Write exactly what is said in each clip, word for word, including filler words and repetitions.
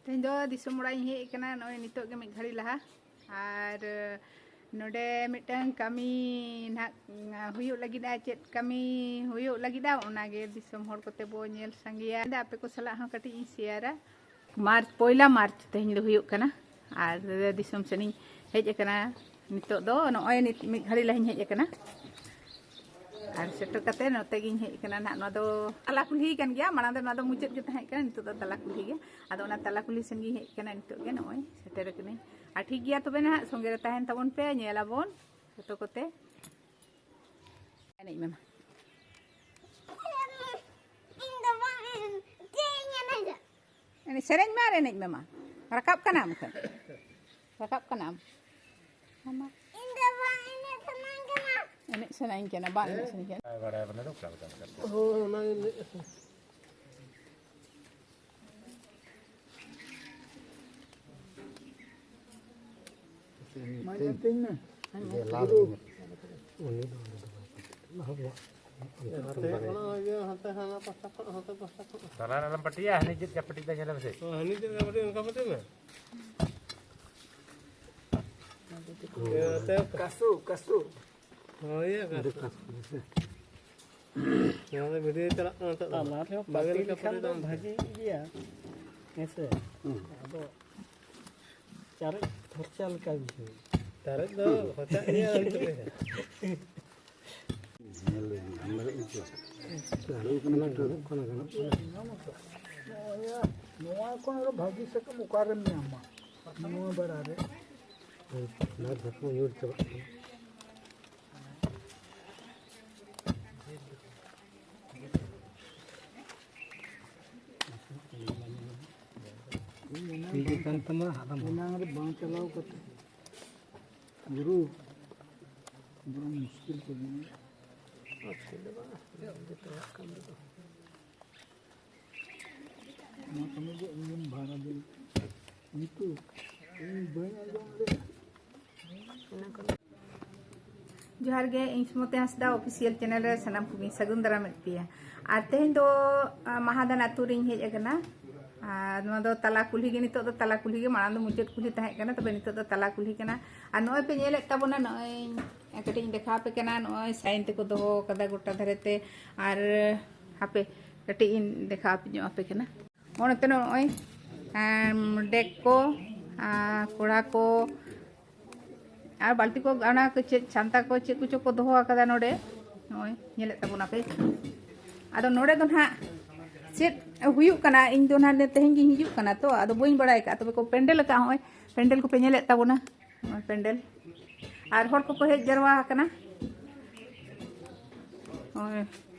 ᱛᱮᱦᱮᱧ ᱫᱚ ᱫᱤᱥᱚᱢ ᱚᱲᱟᱜ ᱤᱧ ᱦᱮᱡ ᱟᱠᱟᱱᱟ, ᱱᱚᱜᱼᱚᱭ ᱱᱤᱛᱚᱜ ᱜᱮ ᱢᱤᱫ ᱜᱷᱟᱹᱲᱤ ᱞᱟᱦᱟ᱾ ᱟᱨ ᱱᱚᱰᱮ ᱢᱤᱫᱴᱟᱝ ᱠᱟᱹᱢᱤ ᱱᱟᱦᱟᱜ ᱦᱩᱭᱩᱜ ᱞᱟᱹᱜᱤᱫᱼᱟ᱾ ᱪᱮᱫ ᱠᱟᱹᱢᱤ ᱦᱩᱭᱩᱜ ᱞᱟᱹᱜᱤᱫᱼᱟ, ᱚᱱᱟᱜᱮ ᱫᱤᱥᱚᱢ ᱦᱚᱲ ᱠᱚᱛᱮ ᱵᱚ ᱧᱮᱞ ᱥᱟᱸᱜᱮᱭᱟ᱾ ᱟᱯᱮ ᱠᱚ ᱥᱟᱞᱟᱜ ᱦᱚᱸ ᱠᱟᱹᱴᱤᱡ ᱤᱧ ᱥᱮᱭᱟᱨᱟ᱾ ᱢᱟᱨᱪ, ᱯᱚᱭᱞᱟ ᱢᱟᱨᱪ ᱛᱮᱦᱮᱧ ᱫᱚ ᱦᱩᱭᱩᱜ ᱠᱟᱱᱟ᱾ ᱟᱨ ᱫᱤᱥᱚᱢ ᱥᱮᱱ ᱤᱧ ᱦᱮᱡ ᱟᱠᱟᱱᱟ᱾ ᱱᱤᱛᱚᱜ ᱫᱚ ᱱᱚᱜᱼᱚᱭ ᱱᱤᱛ ᱢᱤᱫ ᱜᱷᱟᱹᱲᱤ ᱞᱟᱦᱟᱧ ᱦᱮᱡ ᱟᱠᱟᱱᱟ᱾ ᱟᱨ ᱥᱮᱴᱮᱨ ᱠᱟᱛᱮ ᱱᱚᱛᱮ ᱜᱤᱧ ᱦᱮᱡ ᱟᱠᱟᱱᱟ ᱱᱟᱦᱟᱜ᱾ ᱱᱚᱣᱟ ᱫᱚ ᱛᱟᱞᱟ ᱠᱩᱞᱦᱤ ᱠᱟᱱ ᱜᱮᱭᱟ, ᱢᱟᱲᱟᱝ ᱫᱚ ᱱᱚᱣᱟ ᱫᱚ ᱢᱩᱪᱟᱹᱫ ᱜᱮ ᱛᱟᱦᱮᱸ ᱠᱟᱱᱟ, ᱱᱤᱛᱚᱜ ᱫᱚ ᱛᱟᱞᱟ ᱠᱩᱞᱦᱤ ᱜᱮ᱾ ᱟᱫᱚ ᱚᱱᱟ ᱛᱟᱞᱟ ᱠᱩᱞᱦᱤ ᱥᱮᱱ ᱜᱤᱧ ᱦᱮᱡ ᱟᱠᱟᱱᱟ, ᱱᱤᱛᱚᱜ ᱜᱮ ᱱᱚᱜᱼᱚᱭ ᱥᱮᱴᱮᱨ ᱟᱠᱟᱱᱟᱹᱧ᱾ ᱟᱨ ᱴᱷᱤᱠ ᱜᱮᱭᱟ, ᱛᱚᱵᱮ ᱱᱟᱦᱟᱜ ᱥᱚᱸᱜᱮ ᱨᱮ ᱛᱟᱦᱮᱱ ᱛᱟᱵᱚᱱ ᱯᱮ, ᱧᱮᱞ ᱟᱵᱚᱱ ᱡᱚᱛᱚ ᱠᱚᱛᱮ᱾ ᱮᱱᱮᱡ ᱢᱮ ᱢᱟ᱾ ᱤᱧ ᱫᱚ ᱵᱟᱝ ᱮᱱᱮᱡ, ᱪᱮᱫ ᱤᱧ ᱮᱱᱮᱡᱟ? ᱮᱱᱮᱡ ᱥᱮᱨᱮᱧ ᱢᱮ ᱟᱨ ᱮᱱᱮᱡ ᱢᱮ ᱢᱟ᱾ ᱨᱟᱠᱟᱵ ᱠᱟᱱᱟᱢ ᱮᱱᱠᱷᱟᱱ? ᱨᱟᱠᱟᱵ ᱠᱟᱱᱟᱢ? ᱢᱟᱢᱟ᱾ ᱤᱧ ᱫᱚ ᱵᱟᱝ ᱮᱱᱮᱡ ᱥᱟᱱᱟᱧ ᱠᱟᱱᱟ᱾ ᱮᱱᱮᱡ ᱥᱟᱱᱟᱧ ᱠᱟᱱᱟ, ᱵᱟᱝ ᱮᱱᱮᱡ ᱥᱟᱱᱟᱧ ᱠᱟᱱᱟ᱾ ᱦᱳᱭ, ᱚᱱᱟ ᱜᱮ ᱞᱟᱹᱭᱮᱫ ᱛᱟᱦᱮᱸ᱾ ᱢᱟ ᱧᱮᱞ ᱛᱤᱧ ᱢᱮ᱾ ᱦᱟᱱᱛᱮ ᱚᱱᱟ ᱤᱭᱟᱹ, ᱦᱟᱱᱛᱮ ᱦᱟᱱᱟ ᱯᱟᱥᱴᱟ ᱠᱷᱚᱱ, ᱦᱟᱱᱛᱮ ᱯᱟᱥᱴᱟ ᱠᱷᱚᱱ᱾ ᱛᱟᱞᱟ ᱨᱮ ᱟᱞᱚᱢ ᱯᱟᱹᱴᱤᱭᱟ, ᱦᱟᱹᱱᱤ ᱪᱮᱫ ᱞᱮᱠᱟ ᱯᱟᱹᱴᱤ ᱫᱟᱭ ᱧᱮᱞ ᱢᱮᱥᱮ᱾ ᱦᱳᱭ, ᱦᱟᱹᱱᱤ ᱪᱮᱫ ᱞᱮᱠᱟ ᱯᱟᱹᱴᱤ, ᱚᱱᱠᱟ ᱯᱟᱹᱴᱤ ᱢᱮ᱾ ᱤᱭᱟᱹ, ᱛᱮ ᱠᱟᱥᱩ, ᱠᱟᱥᱩ᱾ ᱦᱳᱭ, ᱤᱭᱟᱹ, ᱠᱟᱥᱩ᱾ ᱱᱚᱣᱟ ᱫᱚ ᱵᱷᱤᱰᱤᱭᱳ ᱪᱟᱞᱟᱜ ᱠᱟᱱᱟ ᱱᱤᱛᱚᱜ ᱫᱚ᱾ ᱛᱟᱞᱟ ᱨᱮᱦᱚᱸ ᱵᱷᱟᱜᱮ ᱯᱟᱹᱴᱤ ᱞᱮᱠᱟ ᱞᱮᱠᱷᱟᱱ ᱯᱟᱹᱴᱤ ᱫᱚ ᱛᱟᱢ ᱛᱮ᱾ ᱵᱷᱟᱜᱮ ᱜᱮᱭᱟ, ᱦᱮᱸ ᱥᱮ? ᱦᱩᱸ᱾ ᱟᱫᱚ ᱪᱟᱨᱮᱡ ᱯᱷᱚᱨᱪᱟ ᱞᱮᱠᱟ ᱵᱩᱡᱷᱟᱹᱣ᱾ ᱪᱟᱨᱮᱡ ᱫᱚ ᱯᱷᱚᱨᱪᱟᱜ ᱜᱮᱭᱟ, ᱮᱱᱛᱮ ᱨᱮᱦᱚᱸ᱾ ᱧᱮᱞ ᱞᱮᱜᱮ, ᱟᱢ ᱵᱟᱲᱟᱭ ᱜᱮᱭᱟ᱾ ᱜᱟᱱᱚᱜ ᱠᱟᱱᱟ, ᱜᱟᱱᱚᱜ ᱠᱟᱱᱟ, ᱜᱟᱱᱚᱜ ᱠᱟᱱᱟ᱾ ᱱᱚᱣᱟ ᱠᱷᱚᱱ ᱟᱨᱚ ᱵᱷᱟᱹᱜᱤ ᱥᱟᱠᱟᱢ ᱚᱠᱟᱨᱮᱢ ᱧᱟᱢᱟ? ᱱᱚᱣᱟ ᱵᱮᱲᱟ ᱨᱮ᱾ ᱦᱳᱭ, ᱚᱱᱟ ᱡᱷᱟᱹᱯᱩ ᱧᱩᱨ ᱪᱟᱵᱟᱜ ᱠᱟᱱᱟ᱾ ᱴᱷᱤᱠ ᱜᱮ ᱠᱟᱱ ᱛᱟᱢᱟ, ᱦᱟᱲᱟᱢ᱾ ᱮᱱᱟᱝ ᱨᱮ ᱵᱟᱝ ᱪᱟᱞᱟᱣ ᱠᱟᱛᱮ ᱜᱩᱨᱩ, ᱵᱚᱨᱚᱝ ᱢᱩᱥᱠᱤᱞ ᱠᱚ ᱢᱮᱱᱟᱜᱼᱟ᱾ ᱢᱩᱥᱠᱤᱞ ᱫᱚ ᱵᱟᱝ, ᱡᱚᱛᱚᱣᱟᱜ ᱠᱟᱹᱢᱤ ᱫᱚ᱾ ᱚᱱᱟ ᱠᱟᱹᱢᱤ ᱫᱚ ᱤᱧ ᱵᱷᱟᱲᱟ ᱫᱩᱧ, ᱠᱤᱱᱛᱩ ᱤᱧ ᱵᱟᱹᱧ ᱟᱸᱡᱚᱢ ᱞᱮᱫᱟ᱾ ᱡᱚᱦᱟᱨ ᱜᱮ, ᱤᱧ ᱥᱩᱢᱚᱛᱤ ᱦᱟᱸᱥᱫᱟ ᱚᱯᱷᱤᱥᱤᱭᱟᱞ ᱪᱮᱱᱮᱞ ᱨᱮ ᱥᱟᱱᱟᱢ ᱠᱚᱜᱮᱧ ᱥᱟᱹᱜᱩᱱ ᱫᱟᱨᱟᱢᱮᱫ ᱯᱮᱭᱟ᱾ ᱟᱨ ᱛᱮᱦᱮᱧ ᱫᱚ, ᱟ, ᱢᱟᱦᱟᱫᱟᱱ ᱟᱹᱛᱩ ᱨᱤᱧ ᱦᱮᱡ ᱟᱠᱟᱱᱟ᱾ ᱟᱨ ᱱᱚᱣᱟ ᱫᱚ ᱛᱟᱞᱟ ᱠᱩᱞᱦᱤ ᱜᱮ, ᱱᱤᱛᱚᱜ ᱫᱚ ᱛᱟᱞᱟ ᱠᱩᱞᱦᱤ ᱜᱮ, ᱢᱟᱲᱟᱝ ᱫᱚ ᱢᱩᱪᱟᱹᱫ ᱠᱩᱞᱦᱤ ᱛᱟᱦᱮᱸ ᱠᱟᱱᱟ, ᱛᱚᱵᱮ ᱱᱤᱛᱚᱜ ᱫᱚ ᱛᱟᱞᱟ ᱠᱩᱞᱦᱤ ᱠᱟᱱᱟ᱾ ᱟᱨ ᱱᱚᱜᱼᱚᱭ ᱯᱮ ᱧᱮᱞᱮᱫ ᱛᱟᱵᱚᱱᱟ, ᱱᱚᱜᱼᱚᱭ ᱠᱟᱹᱴᱤᱡ ᱤᱧ ᱫᱮᱠᱷᱟᱣ ᱟᱯᱮ ᱠᱟᱱᱟ, ᱱᱚᱜᱼᱚᱭ ᱥᱟᱭᱤᱱ ᱛᱮᱠᱚ ᱫᱚᱦᱚ ᱠᱟᱫᱟ ᱜᱚᱴᱟ ᱫᱷᱟᱨᱮ ᱛᱮ᱾ ᱟᱨ ᱦᱟᱯᱮ ᱠᱟᱹᱴᱤᱡ ᱤᱧ ᱫᱮᱠᱷᱟᱣ ᱧᱚᱜ ᱟᱯᱮ ᱠᱟᱱᱟ᱾ ᱱᱚᱜᱼᱚ ᱱᱚᱛᱮ ᱱᱚᱜᱼᱚᱭ, ᱟᱢ, ᱰᱮᱠ ᱠᱚ, ᱟᱨ ᱠᱚᱲᱟ ᱠᱚ, ᱟᱨ ᱵᱟᱹᱞᱛᱤ ᱠᱚ, ᱚᱱᱟ ᱠᱚ ᱪᱮᱫ ᱪᱷᱟᱱᱛᱟ ᱠᱚ ᱪᱮᱫ ᱠᱚᱪᱚ ᱠᱚ ᱫᱚᱦᱚ ᱟᱠᱟᱫᱟ ᱱᱚᱰᱮ᱾ ᱱᱚᱜᱼᱚᱭ ᱧᱮᱞᱮᱫ ᱛᱟᱵᱚᱱᱟᱯᱮ᱾ ᱟᱫᱚ ᱱᱚᱰᱮ ᱫᱚ ᱱᱟᱦᱟᱜ ᱪᱮᱫ ᱦᱩᱭᱩᱜ ᱠᱟᱱᱟ, ᱤᱧ ᱫᱚ ᱱᱟᱦᱟᱜ ᱛᱮᱦᱮᱧ ᱜᱤᱧ ᱦᱤᱡᱩᱜ ᱠᱟᱱᱟ ᱛᱚ, ᱟᱫᱚ ᱵᱟᱹᱧ ᱵᱟᱲᱟᱭ ᱟᱠᱟᱫᱼᱟ᱾ ᱛᱚᱵᱮ ᱠᱚ ᱯᱮᱱᱰᱮᱞ ᱟᱠᱟᱫᱼᱟ, ᱱᱚᱜᱼᱚᱭ ᱯᱮᱱᱰᱮᱞ ᱠᱚᱯᱮ ᱧᱮᱞᱮᱫ ᱛᱟᱵᱚᱱᱟ, ᱱᱚᱜᱼᱚᱭ ᱯᱮᱱᱰᱮᱞ᱾ ᱟᱨ ᱦᱚᱲ ᱠᱚᱠᱚ ᱦᱮᱡ ᱡᱟᱨᱣᱟ ᱟᱠᱟᱱᱟ᱾ ᱱᱚᱜᱼᱚᱭ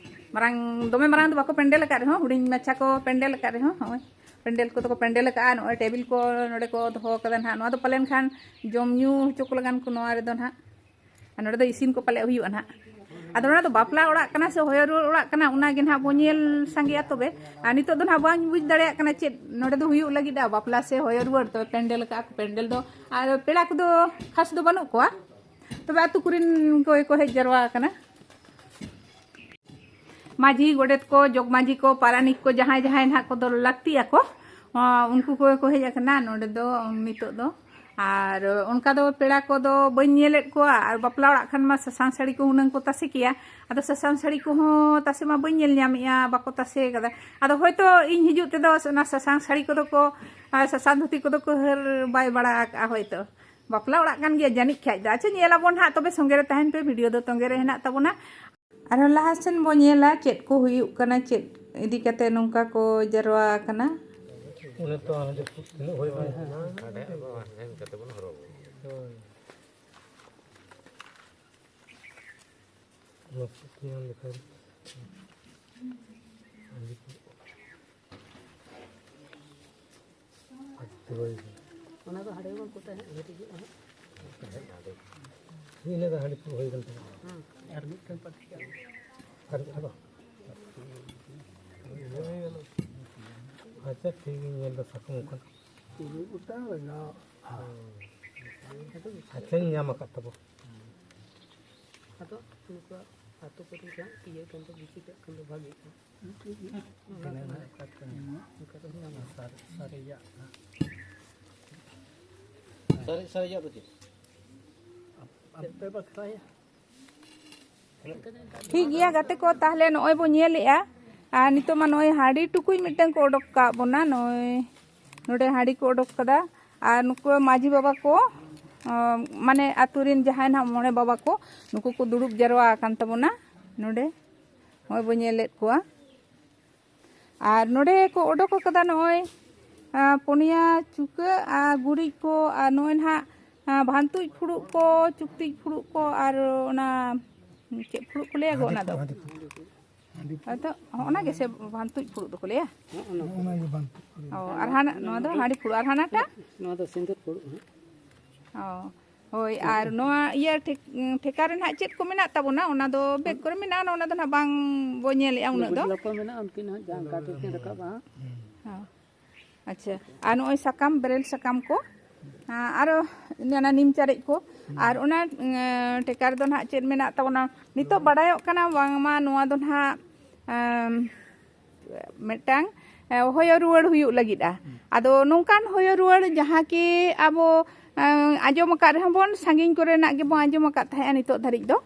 ᱢᱟᱨᱟᱝ, ᱫᱚᱢᱮ ᱢᱟᱨᱟᱝ ᱫᱚ ᱵᱟᱠᱚ ᱯᱮᱱᱰᱮᱞ ᱟᱠᱟᱫ ᱨᱮᱦᱚᱸ, ᱦᱩᱰᱤᱧ ᱢᱟᱪᱷᱟ ᱠᱚ ᱯᱮᱱᱰᱮᱞ ᱟᱠᱟᱫ ᱨᱮᱦᱚᱸ, ᱱᱚᱜᱼᱚᱭ ᱯᱮᱱᱰᱮᱞ ᱠᱚᱫᱚ ᱠᱚ ᱯᱮᱱᱰᱮᱞ ᱟᱠᱟᱫᱼᱟ᱾ ᱱᱚᱜᱼᱚᱭ ᱴᱮᱵᱤᱞ ᱠᱚ ᱱᱚᱰᱮ ᱠᱚ ᱫᱚᱦᱚ ᱟᱠᱟᱫᱟ ᱱᱟᱦᱟᱜ᱾ ᱱᱚᱣᱟ ᱫᱚ ᱯᱟᱞᱮᱱ ᱠᱷᱟᱱ ᱡᱚᱢ ᱧᱩ ᱦᱚᱪᱚ ᱠᱚ ᱞᱟᱜᱟᱱ ᱠᱚ ᱱᱚᱣᱟ ᱨᱮᱫᱚ ᱱᱟᱦᱟᱜ᱾ ᱟᱨ ᱱᱚᱰᱮ ᱫᱚ ᱤᱥᱤᱱ ᱠᱚ ᱯᱟᱞᱮ ᱦᱩᱭᱩᱜᱼᱟ ᱱᱟᱦᱟᱜ᱾ ᱟᱫᱚ ᱱᱚᱣᱟ ᱫᱚ ᱵᱟᱯᱞᱟ ᱚᱲᱟᱜ ᱠᱟᱱᱟ ᱥᱮ ᱦᱚᱭᱚ ᱨᱩᱣᱟᱹᱲ ᱚᱲᱟᱜ ᱠᱟᱱᱟ, ᱚᱱᱟ ᱜᱮ ᱱᱟᱦᱟᱜ ᱵᱚᱱ ᱧᱮᱞ ᱥᱟᱸᱜᱮᱭᱟ ᱛᱚᱵᱮ᱾ ᱟᱨ ᱱᱤᱛᱚᱜ ᱫᱚ ᱱᱟᱦᱟᱜ ᱵᱟᱹᱧ ᱵᱩᱡᱽ ᱫᱟᱲᱮᱭᱟᱜ ᱠᱟᱱᱟ ᱪᱮᱫ ᱱᱚᱰᱮ ᱫᱚ ᱦᱩᱭᱩᱜ ᱞᱟᱹᱜᱤᱫ, ᱵᱟᱯᱞᱟ ᱥᱮ ᱦᱚᱭᱚ ᱨᱩᱣᱟᱹᱲ᱾ ᱛᱚᱵᱮ ᱯᱮᱱᱰᱮᱞ ᱟᱠᱟᱫᱼᱟ ᱠᱚ, ᱯᱮᱱᱰᱮᱞ ᱫᱚ᱾ ᱟᱨ ᱯᱮᱲᱟ ᱠᱚᱫᱚ ᱠᱷᱟᱥ ᱫᱚ ᱵᱟᱹᱱᱩᱜ ᱠᱚᱣᱟ, ᱛᱚᱵᱮ ᱟᱹᱛᱩ ᱠᱚᱨᱮᱱ ᱠᱚᱜᱮ ᱠᱚ ᱦᱮᱡ ᱡᱟᱨᱣᱟ ᱟᱠᱟᱱᱟ᱾ ᱢᱟᱹᱡᱷᱤ, ᱜᱚᱰᱮᱛ ᱠᱚ, ᱡᱚᱜᱽ ᱢᱟᱹᱡᱷᱤ ᱠᱚ, ᱯᱟᱨᱟᱱᱤᱠ ᱠᱚ, ᱡᱟᱦᱟᱸᱭ ᱡᱟᱦᱟᱸᱭ ᱱᱟᱦᱟᱜ ᱠᱚᱫᱚ ᱞᱟᱹᱠᱛᱤᱜ ᱟᱠᱚ, ᱩᱱᱠᱩ ᱠᱚᱜᱮ ᱠᱚ ᱦᱮᱡ ᱟᱠᱟᱱᱟ ᱱᱚᱰᱮ ᱫᱚ ᱱᱤᱛᱚᱜ ᱫᱚ᱾ ᱟᱨ ᱚᱱᱠᱟ ᱫᱚ ᱯᱮᱲᱟ ᱠᱚᱫᱚ ᱵᱟᱹᱧ ᱧᱮᱞᱮᱫ ᱠᱚᱣᱟ, ᱟᱨ ᱵᱟᱯᱞᱟ ᱚᱲᱟᱜ ᱠᱷᱟᱱ ᱢᱟ ᱥᱟᱥᱟᱝ ᱥᱟᱹᱲᱤ ᱠᱚ ᱦᱩᱱᱟᱹᱝ ᱠᱚ ᱛᱟᱥᱮ ᱠᱮᱭᱟ᱾ ᱟᱫᱚ ᱥᱟᱥᱟᱝ ᱥᱟᱹᱲᱤ ᱠᱚᱦᱚᱸ ᱛᱟᱥᱮ ᱢᱟ ᱵᱟᱹᱧ ᱧᱮᱞ ᱧᱟᱢᱮᱜᱼᱟ, ᱵᱟᱠᱚ ᱛᱟᱥᱮ ᱠᱟᱫᱟ᱾ ᱟᱫᱚ ᱦᱚᱭᱛᱳ ᱤᱧ ᱦᱤᱡᱩᱜ ᱛᱮᱫᱚ ᱚᱱᱟ ᱥᱟᱥᱟᱝ ᱥᱟᱹᱲᱤ ᱠᱚᱫᱚ ᱠᱚ, ᱟᱨ ᱥᱟᱥᱟᱝ ᱫᱷᱩᱛᱤ ᱠᱚᱫᱚ ᱠᱚ ᱦᱟᱹᱨ ᱵᱟᱭ ᱵᱟᱲᱟ ᱟᱠᱟᱜᱼᱟ ᱦᱚᱭᱛᱳ᱾ ᱵᱟᱯᱞᱟ ᱚᱲᱟᱜ ᱠᱟᱱ ᱜᱮᱭᱟ ᱡᱟᱹᱱᱤᱡ ᱠᱷᱟᱡ ᱫᱚ᱾ ᱟᱪᱪᱷᱟ, ᱧᱮᱞ ᱟᱵᱚᱱ ᱦᱟᱸᱜ, ᱛᱚᱵᱮ ᱥᱚᱸᱜᱮ ᱨᱮ ᱛᱟᱦᱮᱱ ᱯᱮ, ᱵᱷᱤᱰᱤᱭᱳ ᱫᱚ ᱛᱚᱸᱜᱮ ᱨᱮ ᱦᱮᱱᱟᱜ ᱛᱟᱵᱚᱱᱟ᱾ ᱟᱨᱦᱚᱸ ᱞᱟᱦᱟ ᱥᱮᱱ ᱵᱚ ᱧᱮᱞᱟ ᱪᱮᱫ ᱠᱚ ᱦᱩᱭᱩᱜ ᱠᱟᱱᱟ, ᱪᱮᱫ ᱤᱫᱤ ᱠᱟᱛᱮ ᱱᱚᱝᱠᱟ ᱠᱚ ᱡᱟᱨᱣᱟ ᱟᱠᱟᱱᱟ᱾ ᱚᱱᱮ ᱛᱚ ᱦᱟᱸᱰᱮ ᱛᱤᱱᱟᱹᱜ ᱦᱩᱭ ᱠᱟᱱᱟ? ᱦᱟᱸᱰᱮ ᱟᱫᱚ ᱦᱟᱸᱰᱮ ᱠᱟᱛᱮ ᱵᱚᱱ ᱦᱚᱨᱚᱜᱟ᱾ ᱦᱳᱭ᱾ ᱚᱱᱟ ᱠᱚ ᱧᱟᱢ ᱞᱮᱠᱷᱟᱱ ᱟᱹᱰᱤ ᱚᱱᱟ ᱫᱚ ᱦᱟᱸᱰᱮ ᱵᱟᱝ ᱠᱚ ᱛᱟᱦᱮᱸ, ᱦᱟᱸᱰᱮ ᱦᱤᱡᱩᱜᱼᱟ ᱦᱟᱸᱜ᱾ ᱤᱱᱟᱹ ᱫᱚ ᱦᱟᱺᱰᱤ ᱠᱚ ᱦᱩᱭ ᱠᱟᱱ ᱛᱟᱵᱚᱱᱟ᱾ ᱦᱮᱸ, ᱟᱨ ᱢᱤᱫᱴᱮᱱ ᱯᱟᱹᱴᱤ᱾ ᱟᱨ ᱢᱤᱫᱴᱮᱱ ᱫᱚ? ᱟᱪᱪᱷᱟ, ᱴᱷᱤᱠ ᱜᱮᱧ ᱧᱮᱞ ᱫᱟ ᱥᱟᱠᱟᱢ ᱚᱠᱟ᱾ ᱛᱩᱨᱩᱭ ᱜᱚᱴᱟᱝ ᱞᱟᱜᱟᱣ᱾ ᱟᱪᱪᱷᱟᱧ ᱧᱟᱢ ᱟᱠᱟᱫ ᱛᱟᱵᱚ᱾ ᱟᱫᱚ ᱱᱩᱠᱩᱣᱟᱜ ᱟᱹᱛᱩ ᱠᱚᱨᱮ ᱜᱮ ᱦᱟᱸᱜ ᱤᱭᱟᱹ ᱠᱷᱟᱱ ᱫᱚ, ᱵᱮᱥᱤ ᱠᱟᱜ ᱠᱷᱟᱱ ᱫᱚ ᱵᱷᱟᱜᱤᱜᱼᱟ᱾ ᱚᱱᱠᱟ ᱫᱚ ᱧᱟᱢ᱾ ᱥᱟᱨᱮᱡᱟᱜ ᱦᱟᱸᱜ᱾ ᱥᱟᱨᱮᱡ, ᱥᱟᱨᱮᱡᱟᱜ ᱫᱚ ᱪᱮᱫ? ᱟᱯᱮ ᱵᱟᱠᱷᱨᱟᱭᱟ᱾ ᱴᱷᱤᱠ ᱜᱮᱭᱟ ᱜᱟᱛᱮ ᱠᱚ, ᱛᱟᱦᱞᱮ ᱱᱚᱜᱼᱚᱭ ᱵᱚ ᱧᱮᱞᱮᱜᱼᱟ᱾ ᱟᱨ ᱱᱤᱛᱚᱜ ᱢᱟ ᱱᱚᱜᱼᱚᱭ ᱦᱟᱺᱰᱤ ᱴᱩᱠᱩᱡ ᱢᱤᱫᱴᱟᱝ ᱠᱚ ᱚᱰᱚᱠ ᱠᱟᱜ ᱵᱚᱱᱟ, ᱱᱚᱜᱼᱚᱭ ᱱᱚᱰᱮ ᱦᱟᱺᱰᱤ ᱠᱚ ᱚᱰᱚᱠ ᱠᱟᱫᱟ᱾ ᱟᱨ ᱱᱩᱠᱩ ᱢᱟᱹᱡᱷᱤ ᱵᱟᱵᱟ ᱠᱚ, ᱟᱸ, ᱢᱟᱱᱮ ᱟᱛᱳ ᱨᱮᱱ ᱡᱟᱦᱟᱸᱭ ᱱᱟᱦᱟᱜ ᱢᱚᱬᱮ ᱵᱟᱵᱟ ᱠᱚ, ᱱᱩᱠᱩ ᱠᱚ ᱫᱩᱲᱩᱵ ᱡᱟᱨᱣᱟ ᱟᱠᱟᱱ ᱛᱟᱵᱚᱱᱟ ᱱᱚᱰᱮ᱾ ᱱᱚᱜᱼᱚᱭ ᱵᱚ ᱧᱮᱞᱮᱫ ᱠᱚᱣᱟ᱾ ᱟᱨ ᱱᱚᱰᱮ ᱠᱚ ᱚᱰᱚᱠ ᱟᱠᱟᱫᱟ ᱱᱚᱜᱼᱚᱭ, ᱟᱸ, ᱯᱩᱱᱭᱟ ᱪᱩᱠᱟᱹᱜ ᱟᱨ ᱜᱩᱨᱤᱡ ᱠᱚ ᱟᱨ ᱱᱚᱜᱼᱚᱭ ᱱᱟᱦᱟᱜ, ᱟᱸ, ᱵᱷᱟᱱᱛᱩᱡ ᱯᱷᱩᱲᱩᱜ ᱠᱚ, ᱪᱩᱠᱛᱤᱡ ᱯᱷᱩᱲᱩᱜ ᱠᱚ ᱟᱨ ᱚᱱᱟ ᱪᱮᱫ ᱯᱷᱩᱲᱩᱜ ᱠᱚ ᱞᱟᱹᱭᱟ ᱜᱚ ᱚᱱᱟ ᱫᱚ? ᱦᱟᱺᱰᱤ ᱯᱷᱩᱲᱩᱜ᱾ ᱦᱟᱺᱰᱤ ᱯᱷᱩᱲᱩᱜ᱾ ᱦᱚᱭᱛᱚ, ᱦᱚᱸᱜᱼᱚ ᱚᱱᱟ ᱜᱮᱥᱮ ᱵᱷᱟᱱᱛᱩᱡ ᱯᱷᱩᱲᱩᱜ ᱫᱚᱠᱚ ᱞᱟᱹᱭᱟ? ᱦᱚᱸᱜᱼᱚ ᱱᱟ ᱚᱱᱟ ᱜᱮ ᱵᱷᱟᱱᱛᱩᱡ ᱯᱷᱩᱲᱩᱜ᱾ ᱚ, ᱟᱨ ᱦᱟᱱᱟ, ᱱᱚᱣᱟ ᱫᱚ ᱦᱟᱺᱰᱤ ᱯᱷᱩᱲᱩᱜ, ᱟᱨ ᱦᱟᱱᱟᱴᱟᱜ? ᱱᱚᱣᱟ ᱫᱚ ᱥᱤᱸᱫᱩᱨ ᱯᱷᱩᱲᱩᱜ ᱦᱟᱸᱜ᱾ ᱚ, ᱦᱳᱭ, ᱟᱨ ᱱᱚᱣᱟ ᱤᱭᱟᱹ ᱴᱷᱮᱠ-, ᱴᱷᱮᱠᱟ ᱨᱮ ᱱᱟᱦᱟᱜ ᱪᱮᱫ ᱠᱚ ᱢᱮᱱᱟᱜ ᱛᱟᱵᱚᱱᱟ? ᱚᱱᱟ ᱫᱚ ᱵᱮᱜᱽ ᱠᱚᱨᱮ ᱢᱮᱱᱟᱜᱼᱟ, ᱚᱱᱟ ᱫᱚ ᱱᱟᱦᱟᱜ ᱵᱟᱝ ᱵᱚ ᱧᱮᱞᱮᱜᱼᱟ ᱩᱱᱟᱹᱜ ᱫᱚ᱾ ᱵᱤᱡᱽᱞᱟ ᱠᱚ ᱢᱮᱱᱟᱜᱼᱟ, ᱩᱱᱠᱤᱱ ᱦᱟᱸᱜ ᱡᱟᱦᱟᱸ ᱚᱱᱠᱟ ᱛᱮᱠᱤᱱ ᱨᱟᱠᱟᱵᱼᱟ ᱦᱟᱸᱜ᱾ ᱦᱚᱸ᱾ ᱟᱪᱪᱷᱟ, ᱟᱨ ᱱᱚᱜᱼᱚᱭ ᱥᱟᱠᱟᱢ, ᱵᱮᱨᱮᱞ ᱥᱟᱠᱟᱢ ᱠᱚ, ᱟᱨᱚ ᱚᱱᱟ ᱱᱤᱢ ᱪᱟᱨᱮᱡ ᱠᱚ, ᱟᱨ ᱚᱱᱟ, ᱮᱸ, ᱴᱷᱮᱠᱟ ᱨᱮᱫᱚ ᱱᱟᱦᱟᱜ ᱪᱮᱫ ᱢᱮᱱᱟᱜ ᱛᱟᱵᱚᱱᱟ? ᱱᱤᱛᱚᱜ ᱵᱟᱰᱟᱭᱚᱜ ᱠᱟᱱᱟ ᱵᱟᱝᱢᱟ ᱱᱚᱣᱟ ᱫᱚ ᱱᱟᱦᱟᱜ, ᱮᱸ, ᱢᱤᱫᱴᱟᱝ, ᱮᱸ, ᱦᱚᱭᱚ ᱨᱩᱣᱟᱹᱲ ᱦᱩᱭᱩᱜ ᱞᱟᱹᱜᱤᱫᱼᱟ᱾ ᱟᱫᱚ ᱱᱚᱝᱠᱟᱱ ᱦᱚᱭᱚ ᱨᱩᱣᱟᱹᱲ ᱡᱟᱦᱟᱸ ᱠᱤ ᱟᱵᱚ, ᱮᱸ, ᱟᱸᱡᱚᱢ ᱟᱠᱟᱫ ᱨᱮᱦᱚᱸ ᱵᱚᱱ, ᱥᱟᱺᱜᱤᱧ ᱠᱚᱨᱮᱱᱟᱜ ᱜᱮᱵᱚᱱ ᱟᱸᱡᱚᱢ ᱟᱠᱟᱫ ᱛᱟᱦᱮᱸᱜᱼᱟ ᱱᱤᱛᱚᱜ ᱫᱷᱟᱹᱨᱤᱡ ᱫᱚ᱾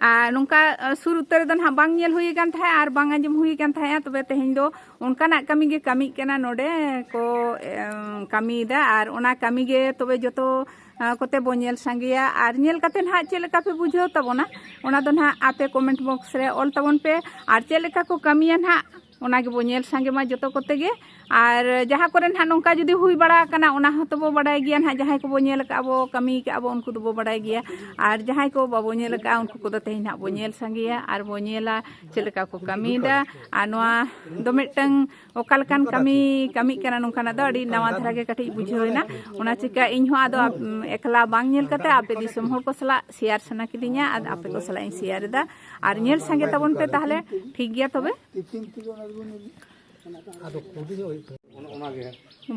ᱟᱨ ᱱᱚᱝᱠᱟ, ᱮᱸ, ᱥᱩᱨ ᱩᱛᱟᱹᱨ ᱨᱮᱫᱚ ᱱᱟᱦᱟᱜ ᱵᱟᱝ ᱧᱮᱞ ᱦᱩᱭ ᱟᱠᱟᱱ ᱛᱟᱦᱮᱸᱜᱼᱟ ᱟᱨ ᱵᱟᱝ ᱟᱸᱡᱚᱢ ᱦᱩᱭ ᱟᱠᱟᱱ ᱛᱟᱦᱮᱸᱜᱼᱟ᱾ ᱛᱚᱵᱮ ᱛᱮᱦᱮᱧ ᱫᱚ ᱚᱱᱠᱟᱱᱟᱜ ᱠᱟᱹᱢᱤ ᱜᱮ ᱠᱟᱹᱢᱤᱜ ᱠᱟᱱᱟ ᱱᱚᱰᱮ ᱠᱚ, ᱮᱸ, ᱠᱟᱹᱢᱤᱭᱮᱫᱟ᱾ ᱟᱨ ᱚᱱᱟ ᱠᱟᱹᱢᱤ ᱜᱮ ᱛᱚᱵᱮ ᱡᱚᱛᱚ ᱟᱸ, ᱠᱚᱛᱮ ᱵᱚ ᱧᱮᱞ ᱥᱟᱸᱜᱮᱭᱟ᱾ ᱟᱨ ᱧᱮᱞ ᱠᱟᱛᱮ ᱱᱟᱦᱟᱜ ᱪᱮᱫ ᱞᱮᱠᱟ ᱯᱮ ᱵᱩᱡᱷᱟᱹᱣ ᱛᱟᱵᱚᱱᱟ, ᱚᱱᱟ ᱫᱚ ᱱᱟᱦᱟᱜ ᱟᱯᱮ comment box ᱨᱮ ᱚᱞ ᱛᱟᱵᱚᱱ ᱯᱮ᱾ ᱟᱨ ᱪᱮᱫ ᱞᱮᱠᱟ ᱠᱚ ᱠᱟᱹᱢᱤᱭᱟ ᱱᱟᱦᱟᱜ, ᱚᱱᱟ ᱜᱮᱵᱚ ᱧᱮᱞ ᱥᱟᱸᱜᱮ ᱢᱟ ᱡᱚᱛᱚ ᱠᱚᱛᱮ ᱜᱮ᱾ ᱟᱨ ᱡᱟᱦᱟᱸ ᱠᱚᱨᱮ ᱱᱟᱦᱟᱜ ᱱᱚᱝᱠᱟ ᱡᱩᱫᱤ ᱦᱩᱭ ᱵᱟᱲᱟ ᱟᱠᱟᱱᱟ, ᱚᱱᱟ ᱦᱚᱸ ᱛᱚᱵᱚ ᱵᱟᱰᱟᱭ ᱜᱮᱭᱟ ᱱᱟᱦᱟᱜ, ᱡᱟᱦᱟᱸᱭ ᱠᱚᱵᱚ ᱧᱮᱞ ᱟᱠᱟᱫᱼᱟ ᱵᱚ, ᱠᱟᱹᱢᱤ ᱟᱠᱟᱫᱼᱟ ᱵᱚ, ᱩᱱᱠᱩ ᱫᱚᱵᱚ ᱵᱟᱰᱟᱭ ᱜᱮᱭᱟ᱾ ᱟᱨ ᱡᱟᱦᱟᱸᱭ ᱠᱚ ᱵᱟᱵᱚ ᱧᱮᱞ ᱟᱠᱟᱫᱼᱟ, ᱩᱱᱠᱩ ᱠᱚᱫᱚ ᱛᱮᱦᱮᱧ ᱱᱟᱦᱟᱜ ᱵᱚ ᱧᱮᱞ ᱥᱟᱸᱜᱮᱭᱟ ᱟᱨ ᱵᱚ ᱧᱮᱞᱟ ᱪᱮᱫ ᱞᱮᱠᱟ ᱠᱚ ᱠᱟᱹᱢᱤᱭᱮᱫᱟ᱾ ᱟᱨ ᱱᱚᱣᱟ ᱫᱚ ᱢᱤᱫᱴᱟᱝ ᱚᱠᱟ ᱞᱮᱠᱟᱱ ᱠᱟᱹᱢᱤ ᱠᱟᱹᱢᱤᱜ ᱠᱟᱱᱟ ᱱᱚᱝᱠᱟᱱᱟᱜ ᱫᱚ ᱟᱹᱰᱤ ᱱᱟᱣᱟ ᱫᱷᱟᱨᱟ ᱜᱮ ᱠᱟᱹᱴᱤᱡ ᱵᱩᱡᱷᱟᱹᱣ ᱮᱱᱟ᱾ ᱚᱱᱟ ᱪᱤᱠᱟ ᱤᱧ ᱦᱚᱸ ᱟᱫᱚ ᱟᱯ-, ᱮᱠᱞᱟ ᱵᱟᱝ ᱧᱮᱞ ᱠᱟᱛᱮ ᱟᱯᱮ ᱫᱤᱥᱚᱢ ᱦᱚᱲ ᱠᱚ ᱥᱟᱞᱟᱜ share ᱥᱟᱱᱟ ᱠᱤᱫᱤᱧᱟ, ᱟᱨ ᱟᱯᱮ ᱠᱚ ᱥᱟᱞᱟᱜ ᱤᱧ share ᱮᱫᱟ᱾ ᱟᱨ ᱧᱮᱞ ᱥᱟᱸᱜᱮ ᱛᱟᱵᱚᱱ ᱯᱮ ᱛᱟᱦᱞᱮ, ᱴᱷᱤᱠ ᱜᱮᱭᱟ ᱛᱚᱵᱮ᱾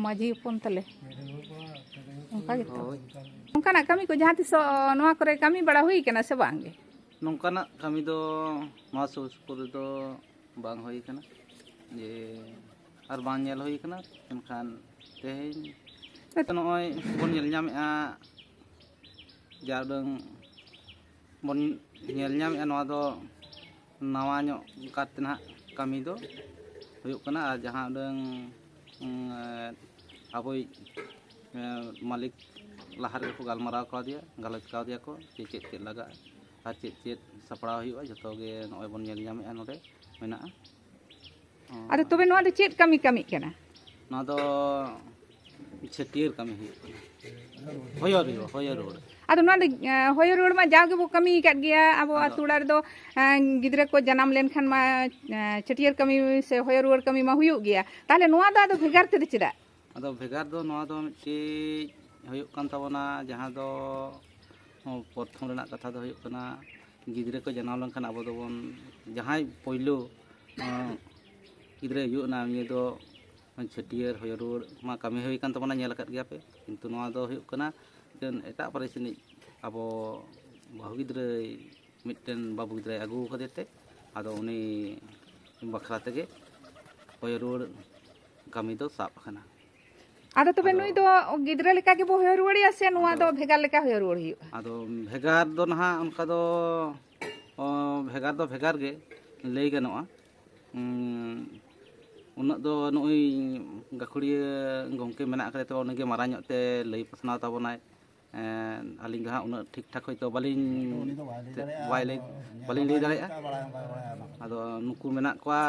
ᱢᱟᱹᱡᱷᱤ ᱦᱚᱯᱚᱱ ᱛᱟᱞᱮ ᱚᱱᱠᱟ ᱜᱮᱛᱚ᱾ ᱦᱳᱭ᱾ ᱚᱱᱠᱟᱱᱟᱜ ᱠᱟᱹᱢᱤ ᱠᱚ ᱡᱟᱦᱟᱸ ᱛᱤᱥᱚᱜ ᱱᱚᱣᱟ ᱠᱚᱨᱮ ᱠᱟᱹᱢᱤ ᱵᱟᱲᱟ ᱦᱩᱭ ᱠᱟᱱᱟ ᱥᱮ ᱵᱟᱝ ᱜᱮ? ᱱᱚᱝᱠᱟᱱᱟᱜ ᱠᱟᱹᱢᱤ ᱫᱚ ᱱᱚᱣᱟ ᱥᱩᱨ ᱥᱩᱯᱩᱨ ᱨᱮᱫᱚ ᱵᱟᱝ ᱦᱩᱭ ᱠᱟᱱᱟ᱾ ᱡᱮ ᱟᱨ ᱵᱟᱝ ᱧᱮᱞ ᱦᱩᱭ ᱠᱟᱱᱟ᱾ ᱢᱮᱱᱠᱷᱟᱱ ᱛᱮᱦᱮᱧ ᱱᱚᱜᱼᱚᱭ ᱵᱚᱱ ᱧᱮᱞ ᱧᱟᱢᱮᱫᱼᱟ, ᱡᱟ ᱩᱰᱟᱹᱝ ᱵᱚᱱ ᱧᱮᱞ ᱧᱟᱢᱮᱫᱼᱟ, ᱱᱚᱣᱟ ᱫᱚ ᱱᱟᱣᱟ ᱧᱚᱜ ᱠᱟᱨᱛᱮ ᱱᱟᱦᱟᱜ ᱠᱟᱹᱢᱤ ᱫᱚ ᱦᱩᱭᱩᱜ ᱠᱟᱱᱟ᱾ ᱟᱨ ᱡᱟᱦᱟᱸ ᱩᱰᱟᱹᱝ, ᱩᱸ, ᱟᱵᱚᱭᱤᱡ, ᱮᱸ, ᱢᱟᱹᱞᱤᱠ ᱞᱟᱦᱟ ᱨᱮᱜᱮ ᱠᱚ ᱜᱟᱞᱢᱟᱨᱟᱣ ᱠᱟᱣᱫᱮᱭᱟ, ᱜᱟᱞᱚᱪ ᱠᱟᱣᱫᱮᱭᱟ ᱠᱚ ᱡᱮ ᱪᱮᱫ ᱪᱮᱫ ᱞᱟᱜᱟᱜᱼᱟ ᱟᱨ ᱪᱮᱫ ᱪᱮᱫ ᱥᱟᱯᱲᱟᱣ ᱦᱩᱭᱩᱜᱼᱟ, ᱡᱚᱛᱚ ᱜᱮ ᱱᱚᱜᱼᱚᱭ ᱵᱚᱱ ᱧᱮᱞ ᱧᱟᱢᱮᱫᱼᱟ, ᱱᱚᱰᱮ ᱢᱮᱱᱟᱜᱼᱟ᱾ ᱟᱫᱚ ᱛᱚᱵᱮ ᱱᱚᱣᱟ ᱫᱚ ᱪᱮᱫ ᱠᱟᱹᱢᱤ ᱠᱟᱹᱢᱤᱜ ᱠᱟᱱᱟ? ᱱᱚᱣᱟ ᱫᱚ ᱪᱷᱟᱹᱴᱭᱟᱹᱨ ᱠᱟᱹᱢᱤ ᱦᱩᱭᱩᱜ ᱠᱟᱱᱟ, ᱦᱚᱭᱚ ᱨᱩᱣᱟᱹᱲ, ᱦᱚᱭᱚ ᱨᱩᱣᱟᱹᱲ᱾ ᱟᱫᱚ ᱱᱚᱣᱟ ᱫᱚ, ᱮᱸ, ᱦᱚᱭᱚ ᱨᱩᱣᱟᱹᱲ ᱢᱟ ᱡᱟᱣ ᱜᱮᱵᱚ ᱠᱟᱹᱢᱤ ᱟᱠᱟᱫ ᱜᱮᱭᱟ ᱟᱵᱚ ᱟᱫᱚ ᱟᱹᱛᱩ ᱚᱲᱟᱜ ᱨᱮᱫᱚ᱾ ᱮᱸ, ᱜᱤᱫᱽᱨᱟᱹ ᱠᱚ ᱡᱟᱱᱟᱢ ᱞᱮᱱᱠᱷᱟᱱ ᱢᱟ, ᱮᱸ, ᱪᱷᱟᱹᱴᱭᱟᱹᱨ ᱠᱟᱹᱢᱤ ᱥᱮ ᱦᱚᱭᱚ ᱨᱩᱣᱟᱹᱲ ᱠᱟᱹᱢᱤ ᱢᱟ ᱦᱩᱭᱩᱜ ᱜᱮᱭᱟ᱾ ᱛᱟᱦᱚᱞᱮ ᱱᱚᱣᱟ ᱫᱚ ᱟᱫᱚ ᱵᱷᱮᱜᱟᱨ ᱛᱮᱫᱚ ᱪᱮᱫᱟᱜ? ᱟᱫᱚ ᱵᱷᱮᱜᱟᱨ ᱫᱚ ᱱᱚᱣᱟ ᱫᱚ ᱢᱤᱫᱴᱤᱡ ᱦᱩᱭᱩᱜ ᱠᱟᱱ ᱛᱟᱵᱚᱱᱟ, ᱡᱟᱦᱟᱸ ᱫᱚ ᱯᱨᱚᱛᱷᱚᱢ ᱨᱮᱱᱟᱜ ᱠᱟᱛᱷᱟ ᱫᱚ ᱦᱩᱭᱩᱜ ᱠᱟᱱᱟ, ᱜᱤᱫᱽᱨᱟᱹ ᱠᱚ ᱡᱟᱱᱟᱢ ᱞᱮᱱᱠᱷᱟᱱ ᱟᱵᱚ ᱫᱚᱵᱚᱱ, ᱡᱟᱦᱟᱸᱭ ᱯᱳᱭᱞᱳ, ᱮᱸ, ᱜᱤᱫᱽᱨᱟᱹᱭ ᱦᱩᱭᱩᱜ ᱮᱱᱟ, ᱩᱱᱤ ᱫᱚ ᱪᱷᱟᱹᱴᱭᱟᱹᱨ ᱦᱚᱭᱚ ᱨᱩᱣᱟᱹᱲ ᱢᱟ ᱠᱟᱹᱢᱤ ᱦᱩᱭ ᱠᱟᱱ ᱛᱟᱵᱚᱱᱟ, ᱧᱮᱞ ᱟᱠᱟᱫ ᱜᱮᱭᱟ ᱯᱮ᱾ ᱠᱤᱱᱛᱩ ᱱᱚᱣᱟ ᱫᱚ ᱦᱩᱭᱩᱜ ᱠᱟᱱᱟ ᱢᱤᱫᱴᱮᱱ ᱮᱴᱟᱜ ᱯᱟᱹᱨᱤᱥ ᱨᱤᱱᱤᱡ ᱟᱵᱚ ᱵᱟᱹᱦᱩ ᱜᱤᱫᱽᱨᱟᱹᱭ, ᱢᱤᱫᱴᱮᱱ ᱵᱟᱹᱵᱩ ᱜᱤᱫᱽᱨᱟᱹᱭ ᱟᱹᱜᱩ ᱟᱠᱟᱫᱮ ᱛᱮ, ᱟᱫᱚ ᱩᱱᱤ ᱵᱟᱠᱷᱨᱟ ᱛᱮᱜᱮ ᱦᱚᱭᱚ ᱨᱩᱣᱟᱹᱲ ᱠᱟᱹᱢᱤ ᱫᱚ ᱥᱟᱵ ᱟᱠᱟᱱᱟ᱾ ᱟᱫᱚ ᱛᱚᱵᱮ ᱟᱫᱚ ᱱᱩᱭ ᱫᱚ ᱜᱤᱫᱽᱨᱟᱹ ᱞᱮᱠᱟ ᱜᱮᱵᱚ ᱦᱚᱭᱚ ᱨᱩᱣᱟᱹᱲᱮᱭᱟ ᱥᱮ ᱱᱚᱣᱟ ᱟᱫᱚ ᱫᱚ ᱵᱷᱮᱜᱟᱨ ᱞᱮᱠᱟ ᱦᱚᱭᱚ ᱨᱩᱣᱟᱹᱲ ᱦᱩᱭᱩᱜᱼᱟ? ᱟᱫᱚ ᱵᱷᱮᱜᱟᱨ ᱫᱚ ᱱᱟᱦᱟᱜ ᱚᱱᱠᱟ ᱫᱚ, ᱚ, ᱵᱷᱮᱜᱟᱨ ᱫᱚ ᱵᱷᱮᱜᱟᱨ ᱜᱮ ᱞᱟᱹᱭ ᱜᱟᱱᱚᱜᱼᱟ᱾ ᱩᱸ, ᱩᱱᱟᱹᱜ ᱫᱚ ᱱᱩᱜᱼᱩᱭ ᱜᱟᱹᱠᱷᱩᱲᱤᱭᱟᱹ ᱜᱚᱢᱠᱮ ᱢᱮᱱᱟᱜ ᱟᱠᱟᱫᱮ ᱛᱮ ᱩᱱᱤᱜᱮ ᱢᱟᱨᱟᱝ ᱧᱚᱜ ᱛᱮ ᱞᱟᱹᱭ ᱯᱟᱥᱱᱟᱣ ᱛᱟᱵᱚᱱᱟᱭ᱾ ᱮᱸ, ᱟᱹᱞᱤᱧ ᱫᱚ ᱦᱟᱸᱜ ᱩᱱᱟᱹᱜ ᱴᱷᱤᱠ ᱴᱷᱟᱠ ᱦᱚᱭᱛᱳ ᱵᱟᱹᱞᱤᱧ, ᱩᱱᱤ ᱫᱚ ᱵᱟᱭ ᱞᱟᱹᱭ ᱫᱟᱲᱮᱭᱟᱜᱼᱟ, ᱵᱟᱹᱞᱤᱧ ᱞᱟᱹᱭ ᱵᱟᱭ ᱫᱟᱲᱮᱭᱟᱜᱼᱟ᱾ ᱚᱱᱠᱟ ᱵᱟᱲᱟᱭ, ᱵᱟᱭ ᱵᱟᱲᱟᱭᱟ ᱚᱱᱟ ᱠᱚ᱾ ᱟᱫᱚ ᱱᱩᱠᱩ ᱢᱮᱱᱟᱜ ᱠᱚᱣᱟ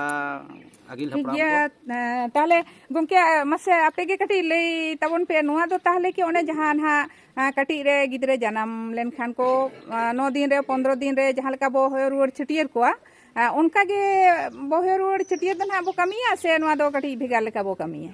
ᱟᱹᱜᱤᱞ ᱴᱷᱤᱠ ᱦᱟᱯᱲᱟᱢ ᱜᱮᱭᱟ᱾ ᱠᱚ᱾ ᱮᱸ, ᱛᱟᱦᱚᱞᱮ ᱜᱚᱢᱠᱮ, ᱢᱟᱥᱮ ᱟᱯᱮ ᱜᱮ ᱠᱟᱹᱴᱤᱡ ᱞᱟᱹᱭ ᱛᱟᱵᱚᱱ ᱯᱮ, ᱱᱚᱣᱟ ᱫᱚ ᱛᱟᱦᱚᱞᱮ ᱠᱤ ᱚᱱᱮ ᱡᱟᱦᱟᱸ ᱱᱟᱦᱟᱜ, ᱮᱸ, ᱠᱟᱹᱴᱤᱡ ᱨᱮ ᱜᱤᱫᱽᱨᱟᱹ ᱡᱟᱱᱟᱢ ᱞᱮᱱᱠᱷᱟᱱ ᱠᱚ, ᱮᱸ, ᱱᱚ ᱫᱤᱱ ᱨᱮ, ᱯᱚᱱᱫᱽᱨᱚ ᱫᱤᱱ ᱨᱮ ᱡᱟᱦᱟᱸ ᱞᱮᱠᱟ ᱵᱚ ᱦᱚᱭᱚ ᱨᱩᱣᱟᱹᱲ ᱪᱷᱟᱹᱴᱭᱟᱹᱨ ᱠᱚᱣᱟ, ᱮᱸ, ᱚᱱᱠᱟ ᱜᱮ ᱵᱚ ᱦᱚᱭᱚ ᱨᱩᱣᱟᱹᱲ ᱪᱷᱟᱹᱴᱭᱟᱹᱨ ᱫᱚ ᱱᱟᱦᱟᱜ ᱵᱚ ᱠᱟᱹᱢᱤᱭᱟ ᱥᱮ ᱱᱚᱣᱟ ᱫᱚ ᱠᱟᱹᱴᱤᱡ ᱵᱷᱮᱜᱟᱨ ᱞᱮᱠᱟ ᱵᱚ ᱠᱟᱹᱢᱤᱭᱟ?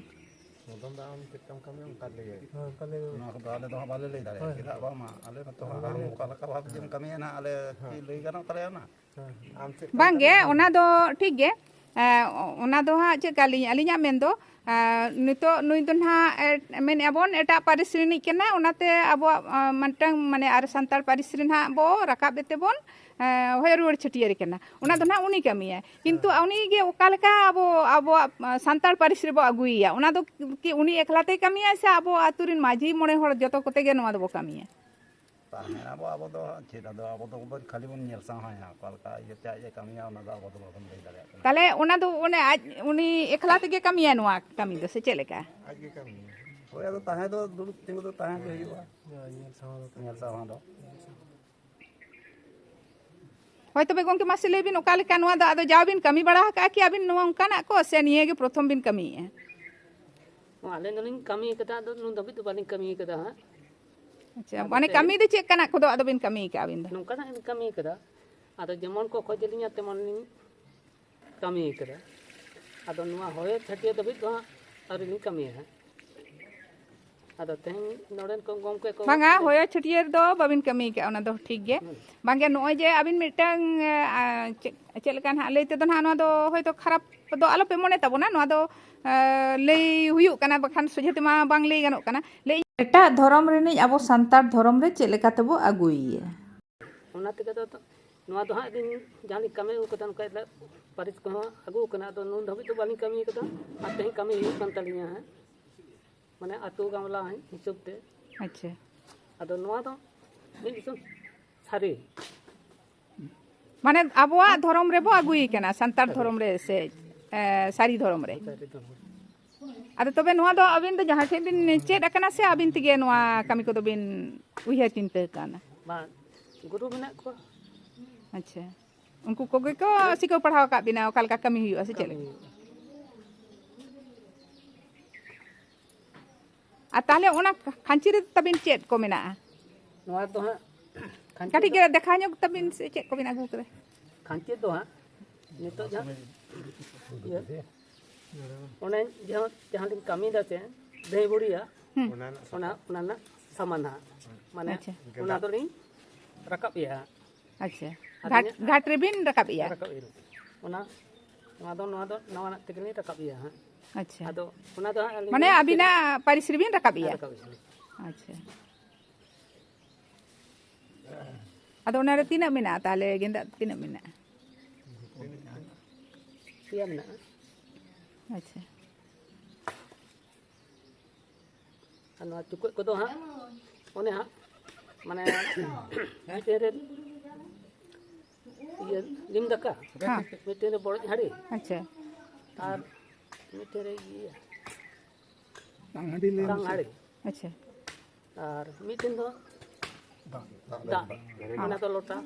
ᱢᱚᱫᱚᱱ ᱫᱟ, ᱟᱢ ᱪᱮᱫ ᱞᱮᱠᱟᱢ ᱠᱟᱹᱢᱤᱭᱟ ᱚᱱᱠᱟ ᱞᱟᱹᱭ ᱟᱭ᱾ ᱦᱮᱸ, ᱚᱱᱠᱟ ᱞᱟᱹᱭ ᱢᱮ᱾ ᱱᱚᱣᱟ ᱠᱚᱫᱚ ᱟᱞᱮ ᱫᱚ ᱦᱟᱸᱜ ᱵᱟᱞᱮ ᱞᱟᱹᱭ ᱫᱟᱲᱮᱭᱟᱜᱼᱟ᱾ ᱦᱳᱭ᱾ ᱪᱮᱫᱟᱜ ᱵᱟᱝᱢᱟ ᱟᱞᱮ ᱱᱚᱛᱮ ᱦᱚᱸ ᱦᱳᱭ᱾ ᱚᱠᱟ ᱞᱮᱠᱟ ᱵᱷᱟᱵᱽ ᱛᱮᱢ ᱠᱟᱹᱢᱤᱭᱟ ᱱᱟᱦᱟᱜ, ᱟᱞᱮ ᱠᱤ ᱞᱟᱹᱭ ᱜᱟᱱᱚᱜ ᱛᱟᱞᱮᱭᱟ ᱚᱱᱟ? ᱦᱮᱸ᱾ ᱟᱢ ᱪᱮᱫ ᱞᱮᱠᱟᱢ ᱵᱟᱝᱜᱮ, ᱠᱟᱹᱢᱤᱭᱟ? ᱚᱱᱟ ᱫᱚ ᱴᱷᱤᱠ ᱜᱮ᱾ ᱮᱸ, ᱚᱱᱟ ᱫᱚ ᱦᱟᱸᱜ ᱪᱮᱫ ᱞᱮᱠᱟ ᱞᱤᱧ, ᱟᱹᱞᱤᱧᱟᱜ ᱢᱮᱱ ᱫᱚ, ᱮᱸ, ᱱᱤᱛᱚᱜ ᱱᱩᱭ ᱫᱚ ᱱᱟᱦᱟᱜ, ᱮ, ᱢᱮᱱᱮᱫᱼᱟ ᱵᱚᱱ ᱮᱴᱟᱜ ᱯᱟᱹᱨᱤᱥ ᱨᱤᱱᱤᱡ ᱠᱟᱱᱟᱭ, ᱚᱱᱟᱛᱮ ᱟᱵᱚᱣᱟᱜ, ᱮᱸ, ᱢᱤᱫᱴᱟᱝ ᱢᱟᱱᱮ ᱟᱨ ᱥᱟᱱᱛᱟᱲ ᱯᱟᱹᱨᱤᱥ ᱨᱮ ᱱᱟᱦᱟᱜ ᱵᱚ ᱨᱟᱠᱟᱵ ᱮᱛᱮ ᱵᱚᱱ ᱦᱮᱸ, ᱦᱚᱭᱚ ᱨᱩᱣᱟᱹᱲ ᱪᱷᱟᱹᱴᱭᱟᱹᱨ ᱠᱟᱱᱟ, ᱚᱱᱟ ᱫᱚ ᱱᱟᱦᱟᱜ ᱩᱱᱤ ᱠᱟᱹᱢᱤᱭᱟ᱾ ᱠᱤᱱᱛᱩ ᱩᱱᱤ ᱜᱮ ᱚᱠᱟ ᱞᱮᱠᱟ ᱟᱵᱚ, ᱟᱵᱚᱣᱟᱜ, ᱟ, ᱥᱟᱱᱛᱟᱲ ᱯᱟᱹᱨᱤᱥ ᱨᱮᱵᱚ ᱟᱹᱜᱩᱭᱮᱭᱟ, ᱚᱱᱟ ᱫᱚ ᱠᱤ ᱩᱱᱤ ᱮᱠᱞᱟ ᱛᱮᱭ ᱠᱟᱹᱢᱤᱭᱟ ᱥᱮ ᱟᱵᱚ ᱟᱹᱛᱩ ᱨᱮᱱ ᱢᱟᱹᱡᱷᱤ ᱢᱚᱬᱮ ᱦᱚᱲ ᱡᱚᱛᱚ ᱠᱚᱛᱮ ᱜᱮ ᱱᱚᱣᱟ ᱫᱚᱵᱚ ᱠᱟᱹᱢᱤᱭᱟ? ᱛᱟᱦᱮᱸ ᱟᱵᱚ, ᱟᱵᱚ ᱫᱚ ᱪᱮᱫ, ᱟᱫᱚ ᱟᱵᱚ ᱫᱚ ᱠᱷᱟᱹᱞᱤ ᱵᱚᱱ ᱧᱮᱞ ᱥᱟᱶᱦᱟᱭᱟ, ᱚᱠᱟ ᱞᱮᱠᱟ ᱤᱭᱟᱹᱛᱮ ᱟᱡ ᱮ ᱠᱟᱹᱢᱤᱭᱟ, ᱚᱱᱟ ᱫᱚ ᱟᱵᱚ ᱫᱚ ᱵᱟᱵᱚᱱ ᱞᱟᱹᱭ ᱫᱟᱲᱮᱭᱟᱜ ᱠᱟᱱᱟ᱾ ᱛᱟᱦᱞᱮ ᱚᱱᱟ ᱫᱚ ᱚᱱᱮ ᱟᱡ, ᱩᱱᱤ ᱮᱠᱞᱟ ᱛᱮᱜᱮ ᱠᱟᱹᱢᱤᱭᱟ ᱱᱚᱣᱟ ᱠᱟᱹᱢᱤ ᱫᱚ, ᱥᱮ ᱪᱮᱫ ᱞᱮᱠᱟ? ᱟᱡ ᱜᱮ ᱠᱟᱹᱢᱤᱭᱟ᱾ ᱦᱳᱭ, ᱟᱫᱚ ᱛᱟᱦᱮᱸ ᱫᱚ, ᱫᱩᱲᱩᱵ ᱛᱤᱸᱜᱩ ᱫᱚ ᱛᱟᱦᱮᱸ ᱜᱮ ᱦᱩᱭᱩᱜᱼᱟ᱾ ᱧᱮᱞ ᱥᱟᱶᱦᱟ ᱫᱚ᱾ ᱧᱮᱞ ᱥᱟᱶᱦᱟ ᱫᱚ᱾ ᱦᱳᱭ, ᱛᱚᱵᱮ ᱜᱚᱢᱠᱮ, ᱢᱟᱥᱮ ᱞᱟᱹᱭ ᱵᱤᱱ, ᱚᱠᱟ ᱞᱮᱠᱟ ᱱᱚᱣᱟ ᱫᱚ? ᱟᱫᱚ ᱡᱟᱣ ᱵᱤᱱ ᱠᱟᱹᱢᱤ ᱵᱟᱲᱟ ᱟᱠᱟᱫᱼᱟ ᱠᱤ ᱟᱹᱵᱤᱱ ᱱᱚᱣᱟ ᱚᱱᱠᱟᱱᱟᱜ ᱠᱚ, ᱥᱮ ᱱᱤᱭᱟᱹ ᱜᱮ ᱯᱨᱚᱛᱷᱚᱢ ᱵᱤᱱ ᱠᱟᱹᱢᱤᱭᱮᱫᱼᱟ? ᱟᱹᱞᱤᱧ ᱫᱚᱞᱤᱧ ᱠᱟᱹᱢᱤ ᱟᱠᱟᱫᱟ, ᱟᱫᱚ ᱱᱩᱱ ᱫᱷᱟᱹᱵᱤᱡ ᱫᱚ ᱵᱟᱹᱞᱤᱧ ᱠᱟᱹᱢᱤ ᱟᱠᱟᱫᱟ ᱦᱟᱸᱜ᱾ ᱟᱪᱪᱷᱟ, ᱟᱫᱚ ᱢᱟᱱᱮ ᱛᱮᱦᱮᱧ ᱠᱟᱹᱢᱤ ᱫᱚ ᱪᱮᱫ ᱠᱟᱱᱟᱜ ᱠᱚᱫᱚ ᱟᱫᱚ ᱵᱤᱱ ᱠᱟᱹᱢᱤ ᱟᱠᱟᱫᱼᱟ ᱟᱹᱵᱤᱱ ᱫᱚ? ᱱᱚᱝᱠᱟᱱᱟᱜ ᱞᱤᱧ ᱠᱟᱹᱢᱤ ᱟᱠᱟᱫᱟ, ᱟᱫᱚ ᱡᱮᱢᱚᱱ ᱠᱚ ᱠᱷᱚᱡ ᱟᱹᱞᱤᱧᱟ ᱛᱮᱢᱚᱱ ᱞᱤᱧ ᱠᱟᱹᱢᱤ ᱟᱠᱟᱫᱟ᱾ ᱟᱫᱚ ᱱᱚᱣᱟ ᱦᱚᱭᱚ ᱪᱷᱟᱹᱴᱭᱟᱹᱨ ᱫᱷᱟᱹᱵᱤᱡ ᱫᱚ ᱦᱟᱸᱜ ᱟᱹᱣᱨᱤ ᱞᱤᱧ ᱠᱟᱹᱢᱤᱭᱟ ᱦᱟᱸᱜ᱾ ᱟᱫᱚ ᱛᱮᱦᱮᱧ ᱱᱚᱰᱮᱱ ᱠᱚ ᱜᱚᱢᱠᱮ ᱠᱚ ᱵᱟᱝᱟ, ᱦᱚᱭᱚ ᱪᱷᱟᱹᱴᱭᱟᱹᱨ ᱫᱚ ᱵᱟᱵᱤᱱ ᱠᱟᱹᱢᱤ ᱟᱠᱟᱫᱼᱟ, ᱚᱱᱟ ᱫᱚ ᱴᱷᱤᱠ ᱜᱮ᱾ ᱦᱩᱸ᱾ ᱵᱟᱝᱜᱮ, ᱱᱚᱜᱼᱚᱭ ᱡᱮ ᱟᱹᱵᱤᱱ ᱢᱤᱫᱴᱟᱝ, ᱟ, ᱪᱮᱫ, ᱪᱮᱫ ᱞᱮᱠᱟ ᱱᱟᱦᱟᱜ ᱞᱟᱹᱭ ᱛᱮᱫᱚ ᱱᱟᱦᱟᱜ ᱱᱚᱣᱟ ᱫᱚ ᱦᱚᱭᱛᱳ ᱠᱷᱟᱨᱟᱯ ᱫᱚ ᱟᱞᱚᱯᱮ ᱢᱚᱱᱮ ᱛᱟᱵᱚᱱᱟ, ᱱᱚᱣᱟ ᱫᱚ, ᱟ, ᱞᱟᱹᱭ ᱦᱩᱭᱩᱜ ᱠᱟᱱᱟ, ᱵᱟᱠᱷᱟᱱ ᱥᱚᱡᱷᱮ ᱛᱮᱢᱟ ᱵᱟᱝ ᱞᱟᱹᱭ ᱜᱟᱱᱚᱜ ᱠᱟᱱᱟ᱾ ᱞᱟᱹᱭ ᱮᱴᱟᱜ ᱫᱷᱚᱨᱚᱢ ᱨᱤᱱᱤᱡ ᱟᱵᱚ ᱥᱟᱱᱛᱟᱲ ᱫᱷᱚᱨᱚᱢ ᱨᱮ ᱪᱮᱫ ᱞᱮᱠᱟ ᱛᱮᱵᱚ ᱟᱹᱜᱩᱭᱮᱭᱟ? ᱚᱱᱟ ᱛᱮᱜᱮ ᱫᱚ ᱱᱚᱣᱟ ᱫᱚ ᱦᱟᱸᱜ ᱟᱹᱞᱤᱧ ᱡᱟᱦᱟᱸ ᱞᱤᱧ ᱠᱟᱹᱢᱤ ᱟᱹᱜᱩ ᱠᱟᱫᱟ, ᱚᱱᱠᱟ ᱮᱴᱟᱜ ᱯᱟᱹᱨᱤᱥ ᱠᱚᱦᱚᱸ ᱟᱹᱜᱩ ᱠᱟᱱᱟ, ᱟᱫᱚ ᱱᱩᱱ ᱫᱷᱟᱹᱵᱤᱡ ᱫᱚ ᱵᱟᱹᱞᱤᱧ ᱠᱟᱹᱢᱤ ᱠᱟᱫᱟ, ᱟᱨ ᱛᱮᱦᱮᱧ ᱠᱟᱹᱢᱤ ᱦᱩᱭᱩᱜ ᱠᱟᱱ ᱛᱟᱹᱞᱤᱧᱟ ᱦᱟᱸᱜ, ᱢᱟᱱᱮ ᱟᱹᱛᱩ ᱜᱟᱢᱞᱟ ᱦᱤᱥᱟᱹᱵ ᱛᱮ᱾ ᱟᱪᱪᱷᱟ᱾ ᱟᱫᱚ ᱱᱚᱣᱟ ᱫᱚ ᱢᱤᱫ ᱫᱤᱥᱚᱢ ᱥᱟᱹᱨᱤ᱾ ᱢᱟᱱᱮ ᱟᱵᱚᱣᱟᱜ ᱫᱷᱚᱨᱚᱢ ᱨᱮᱵᱚ ᱟᱹᱜᱩᱭᱮ ᱠᱟᱱᱟ, ᱥᱟᱱᱛᱟᱲ ᱫᱷᱚᱨᱚᱢ ᱨᱮ ᱥᱮ, ᱮ, ᱥᱟᱹᱨᱤ ᱫᱷᱚᱨᱚᱢ ᱨᱮ᱾ ᱥᱟᱹᱨᱤ ᱫᱷᱚᱨᱚᱢ᱾ ᱟᱫᱚ ᱛᱚᱵᱮ ᱱᱚᱣᱟ ᱫᱚ ᱟᱹᱵᱤᱱ ᱫᱚ ᱡᱟᱦᱟᱸ ᱴᱷᱮᱱ ᱵᱤᱱ ᱪᱮᱫ ᱟᱠᱟᱱᱟ ᱥᱮ ᱟᱹᱵᱤᱱ ᱛᱮᱜᱮ ᱱᱚᱣᱟ ᱠᱟᱹᱢᱤ ᱠᱚᱫᱚ ᱵᱤᱱ ᱩᱭᱦᱟᱹᱨ ᱪᱤᱱᱛᱟᱹ ᱠᱟᱣᱱᱟ? ᱵᱟᱝ, ᱜᱩᱨᱩ ᱢᱮᱱᱟᱜ ᱠᱚᱣᱟ᱾ ᱟᱪᱪᱷᱟ, ᱩᱱᱠᱩ ᱠᱚᱜᱮ ᱠᱚ ᱥᱤᱠᱷᱟᱹᱣ ᱯᱟᱲᱦᱟᱣ ᱟᱠᱟᱫ ᱵᱤᱱᱟ ᱚᱠᱟ ᱞᱮᱠᱟ ᱠᱟᱹᱢᱤ ᱦᱩᱭᱩᱜᱼᱟ ᱥᱮ ᱪᱮᱫ ᱠᱟᱹᱢᱤ ᱞᱮᱠᱟ? ᱦᱩᱭᱩᱜᱼᱟ᱾ ᱟᱨ ᱛᱟᱦᱞᱮ ᱚᱱᱟ ᱠᱷᱟᱧᱪᱤ ᱨᱮ ᱛᱟᱵᱤᱱ ᱪᱮᱫ ᱠᱚ ᱢᱮᱱᱟᱜᱼᱟ? ᱱᱚᱣᱟ ᱫᱚ ᱦᱟᱸᱜ ᱠᱷᱟᱧᱪᱤ ᱠᱟᱹᱴᱤᱡ ᱫᱚ ᱜᱮ ᱫᱮᱠᱷᱟᱣ ᱧᱚᱜ ᱛᱟᱵᱤᱱ ᱥᱮ ᱪᱮᱫ ᱠᱚᱵᱤᱱ ᱟᱹᱜᱩ ᱠᱟᱫᱟ? ᱠᱷᱟᱧᱪᱤ ᱫᱚ ᱦᱟᱸᱜ ᱱᱤᱛᱚᱜ ᱡᱟᱦᱟᱸ ᱤᱭᱟᱹ, ᱚᱱᱮ ᱡᱟᱦᱟᱸ, ᱡᱟᱦᱟᱸ ᱞᱤᱧ ᱠᱟᱹᱢᱤᱭᱮᱫᱟ ᱪᱮ, ᱫᱟᱹᱭ ᱵᱩᱲᱤᱭᱟ, ᱦᱩᱸ᱾ ᱚᱱᱟ, ᱚᱱᱟ ᱨᱮᱱᱟᱜ ᱥᱟᱢᱟᱱ ᱦᱟᱸᱜ, ᱢᱟᱱᱮ ᱟᱪᱪᱷᱟ᱾ ᱚᱱᱟ ᱫᱚᱞᱤᱧ ᱨᱟᱠᱟᱵ ᱮᱭᱟ ᱦᱟᱸᱜ᱾ ᱟᱪᱪᱷᱟ, ᱟᱫᱚ ᱜᱷᱟᱴ, ᱤᱧᱟᱹᱜ ᱜᱷᱟᱴ ᱨᱮᱵᱤᱱ ᱨᱟᱠᱟᱵ ᱮᱭᱟ? ᱨᱟᱠᱟᱵ ᱮᱭᱟ᱾ ᱚᱱᱟ, ᱱᱚᱣᱟ ᱫᱚ, ᱱᱚᱣᱟ ᱫᱚ ᱱᱟᱣᱟᱱᱟᱜ ᱛᱮᱜᱮᱞᱤᱧ ᱨᱟᱠᱟᱵ ᱮᱭᱟ ᱦᱟᱸᱜ᱾ ᱟᱪᱪᱷᱟ᱾ ᱟᱫᱚ ᱚᱱᱟ ᱫᱚ ᱦᱟᱸᱜ ᱟᱹᱞᱤᱧ ᱢᱟᱱᱮ ᱫᱚ ᱟᱹᱵᱤᱱᱟᱜ ᱯᱟᱹᱨᱤᱥ ᱨᱮᱵᱤᱱ ᱨᱟᱠᱟᱵ ᱮᱭᱟ? ᱨᱟᱠᱟᱵ ᱮᱭᱟ᱾ ᱟᱪᱪᱷᱟ᱾ ᱟᱫᱚ ᱚᱱᱟᱨᱮ ᱛᱤᱱᱟᱹᱜ ᱢᱮᱱᱟᱜᱼᱟ ᱛᱟᱦᱚᱞᱮ, ᱜᱮᱸᱫᱟᱜ ᱛᱤᱱᱟᱹᱜ ᱢᱮᱱᱟᱜᱼᱟ? ᱯᱮᱭᱟ ᱢᱮᱱᱟᱜᱼᱟ᱾ ᱟᱪᱪᱷᱟ᱾ ᱟᱨ ᱱᱚᱣᱟ ᱪᱩᱠᱟᱹᱜ ᱠᱚᱫᱚ ᱦᱟᱸᱜ ᱚᱱᱮ ᱦᱟᱸᱜ ᱢᱟᱱᱮ ᱢᱤᱫᱴᱮᱱ ᱨᱮ ᱤᱭᱟᱹ ᱱᱤᱢ ᱫᱟᱠᱟ, ᱦᱮᱸ᱾ ᱢᱤᱫᱴᱮᱱ ᱨᱮ ᱵᱚᱲᱚᱡ ᱦᱟᱺᱰᱤ, ᱟᱪᱪᱷᱟ᱾ ᱟᱨ ᱢᱤᱫᱴᱮᱱ ᱨᱮ ᱤᱭᱟᱹ ᱵᱟᱝ ᱦᱟᱺᱰᱤ ᱞᱟᱹᱭ ᱛᱟᱝ ᱢᱮᱥᱮ᱾ ᱦᱟᱺᱰᱤ, ᱟᱪᱪᱷᱟ᱾ ᱟᱨ ᱢᱤᱫᱴᱮᱱ ᱫᱚ ᱫᱟᱜ, ᱚᱱᱟ ᱫᱚ ᱞᱚᱴᱟ᱾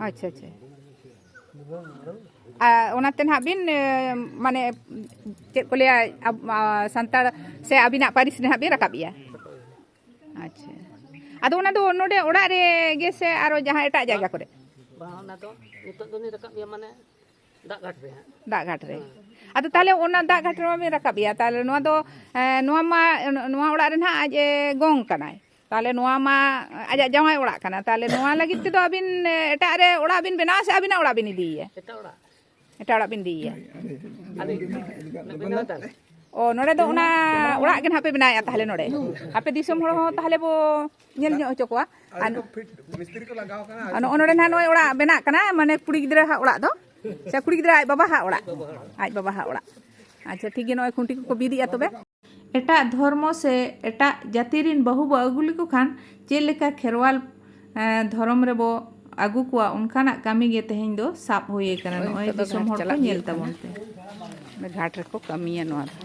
ᱟᱪᱪᱷᱟ, ᱟᱪᱪᱷᱟ᱾ ᱟᱨ ᱚᱱᱟᱛᱮ ᱱᱟᱦᱟᱜ ᱵᱤᱱ ᱮ, ᱢᱟᱱᱮ ᱪᱮᱫ ᱠᱚ ᱞᱟᱹᱭᱟ, ᱟᱵ- ᱟ, ᱥᱟᱱᱛᱟᱲ ᱥᱮ ᱟᱹᱵᱤᱱᱟᱜ ᱯᱟᱹᱨᱤᱥ ᱨᱮ ᱱᱟᱦᱟᱜ ᱵᱤᱱ ᱨᱟᱠᱟᱵ ᱮᱭᱟ? ᱟᱪᱪᱷᱟ᱾ ᱟᱫᱚ ᱚᱱᱟ ᱫᱚ ᱱᱚᱰᱮ ᱚᱲᱟᱜ ᱨᱮ ᱜᱮ ᱥᱮ ᱟᱨᱚ ᱡᱟᱦᱟᱸ ᱮᱴᱟᱜ ᱡᱟᱭᱜᱟ ᱠᱚᱨᱮ? ᱵᱟᱝ, ᱚᱱᱟ ᱫᱚ ᱱᱤᱛᱚᱜ ᱫᱚᱞᱤᱧ ᱨᱟᱠᱟᱵ ᱜᱮᱭᱟ ᱢᱟᱱᱮ ᱫᱟᱜ ᱜᱷᱟᱴ ᱨᱮ ᱦᱟᱸᱜ᱾ ᱫᱟᱜ ᱜᱷᱟᱴ ᱨᱮ᱾ ᱟᱫᱚ ᱛᱟᱦᱚᱞᱮ ᱚᱱᱟ ᱫᱟᱜ ᱜᱷᱟᱴ ᱨᱮᱢᱟ ᱵᱤᱱ ᱨᱟᱠᱟᱵ ᱮᱭᱟ, ᱛᱟᱦᱚᱞᱮ ᱱᱚᱣᱟ ᱫᱚ ᱮ, ᱱᱚᱣᱟ ᱢᱟ ᱱᱚᱣᱟ ᱚᱲᱟᱜ ᱨᱮ ᱱᱟᱦᱟᱜ ᱟᱡ ᱮ ᱜᱚᱝ ᱠᱟᱱᱟᱭ, ᱛᱟᱦᱚᱞᱮ ᱱᱚᱣᱟ ᱢᱟ ᱟᱡᱟᱜ ᱡᱟᱶᱟᱭ ᱚᱲᱟᱜ ᱠᱟᱱᱟ, ᱛᱟᱦᱚᱞᱮ ᱱᱚᱣᱟ ᱞᱟᱹᱜᱤᱫ ᱛᱮᱫᱚ ᱟᱹᱵᱤᱱ ᱮ, ᱮᱴᱟᱜ ᱨᱮ ᱚᱲᱟᱜ ᱵᱤᱱ ᱵᱮᱱᱟᱣᱟ ᱥᱮ ᱟᱹᱵᱤᱱᱟᱜ ᱚᱲᱟᱜ ᱵᱤᱱ ᱤᱫᱤᱭᱮᱭᱟ? ᱮᱴᱟᱜ ᱚᱲᱟᱜ ᱮᱴᱟᱜ ᱚᱲᱟᱜ ᱵᱤᱱ ᱤᱫᱤᱭᱮᱭᱟ᱾ ᱟᱹᱞᱤᱧ ᱵᱮᱱᱟᱣ ᱛᱟᱞᱮ᱾ ᱚ, ᱱᱚᱰᱮ ᱫᱚ ᱚᱱᱟ ᱚᱲᱟᱜ ᱜᱮ ᱱᱟᱦᱟᱜ ᱯᱮ ᱵᱮᱱᱟᱣᱮᱫᱼᱟ ᱛᱟᱦᱚᱞᱮ ᱱᱚᱰᱮ? ᱟᱯᱮ ᱫᱤᱥᱚᱢ ᱦᱚᱲ ᱦᱚᱸ ᱛᱟᱦᱚᱞᱮ ᱵᱚ ᱧᱮᱞ ᱧᱚᱜ ᱦᱚᱪᱚ ᱠᱚᱣᱟ᱾ ᱟᱨ ᱢᱤᱥᱛᱨᱤ ᱠᱚ ᱞᱟᱜᱟᱣ ᱠᱟᱱᱟ᱾ ᱟᱨ ᱱᱚᱜᱼᱚ ᱱᱚᱰᱮ ᱱᱟᱦᱟᱜ ᱱᱚᱜᱼᱚᱭ ᱚᱲᱟᱜ ᱵᱮᱱᱟᱜ ᱠᱟᱱᱟ, ᱢᱟᱱᱮ ᱠᱩᱲᱤ ᱜᱤᱫᱽᱨᱟᱹ ᱦᱟᱜ ᱚᱲᱟᱜ ᱫᱚ, ᱥᱮ ᱠᱩᱲᱤ ᱜᱤᱫᱽᱨᱟᱹ ᱟᱡ ᱵᱟᱵᱟ ᱦᱟᱜ ᱚᱲᱟᱜ, ᱟᱡ ᱵᱟᱵᱟ ᱦᱟᱜ ᱚᱲᱟᱜ᱾ ᱟᱪᱪᱷᱟ, ᱴᱷᱤᱠ ᱜᱮᱭᱟ, ᱱᱚᱜᱼᱚᱭ ᱠᱷᱩᱱᱴᱤ ᱠᱚᱠᱚ ᱵᱤᱫᱮᱜᱼᱟ ᱛᱚᱵᱮ᱾ ᱮᱴᱟᱜ ᱫᱷᱚᱨᱢᱚ ᱥᱮ ᱮᱴᱟᱜ ᱡᱟᱹᱛᱤ ᱨᱤᱱ ᱵᱟᱹᱦᱩ ᱵᱚ ᱟᱹᱜᱩ ᱞᱮᱠᱚ ᱠᱷᱟᱱ ᱪᱮᱫ ᱞᱮᱠᱟ ᱠᱷᱮᱨᱣᱟᱞ ᱮ, ᱫᱷᱚᱨᱚᱢ ᱨᱮᱵᱚ ᱟᱹᱜᱩ ᱠᱚᱣᱟ, ᱚᱱᱠᱟᱱᱟᱜ ᱠᱟᱹᱢᱤ ᱜᱮ ᱛᱮᱦᱮᱧ ᱫᱚ ᱥᱟᱵ ᱦᱩᱭ ᱟᱠᱟᱱᱟ᱾ ᱱᱚᱜᱼᱚᱭ ᱱᱤᱛᱚᱜ ᱫᱚ ᱫᱤᱥᱚᱢ ᱜᱷᱟᱴ ᱦᱚᱲ ᱠᱚ ᱪᱟᱞᱟᱜ ᱧᱮᱞ ᱦᱩᱭᱩᱜ ᱛᱟᱵᱚᱱ ᱠᱟᱱᱟ᱾ ᱯᱮ, ᱚᱸᱰᱮ ᱜᱷᱟᱴ ᱨᱮᱠᱚ ᱠᱟᱹᱢᱤᱭᱟ ᱱᱚᱣᱟ ᱫᱚ᱾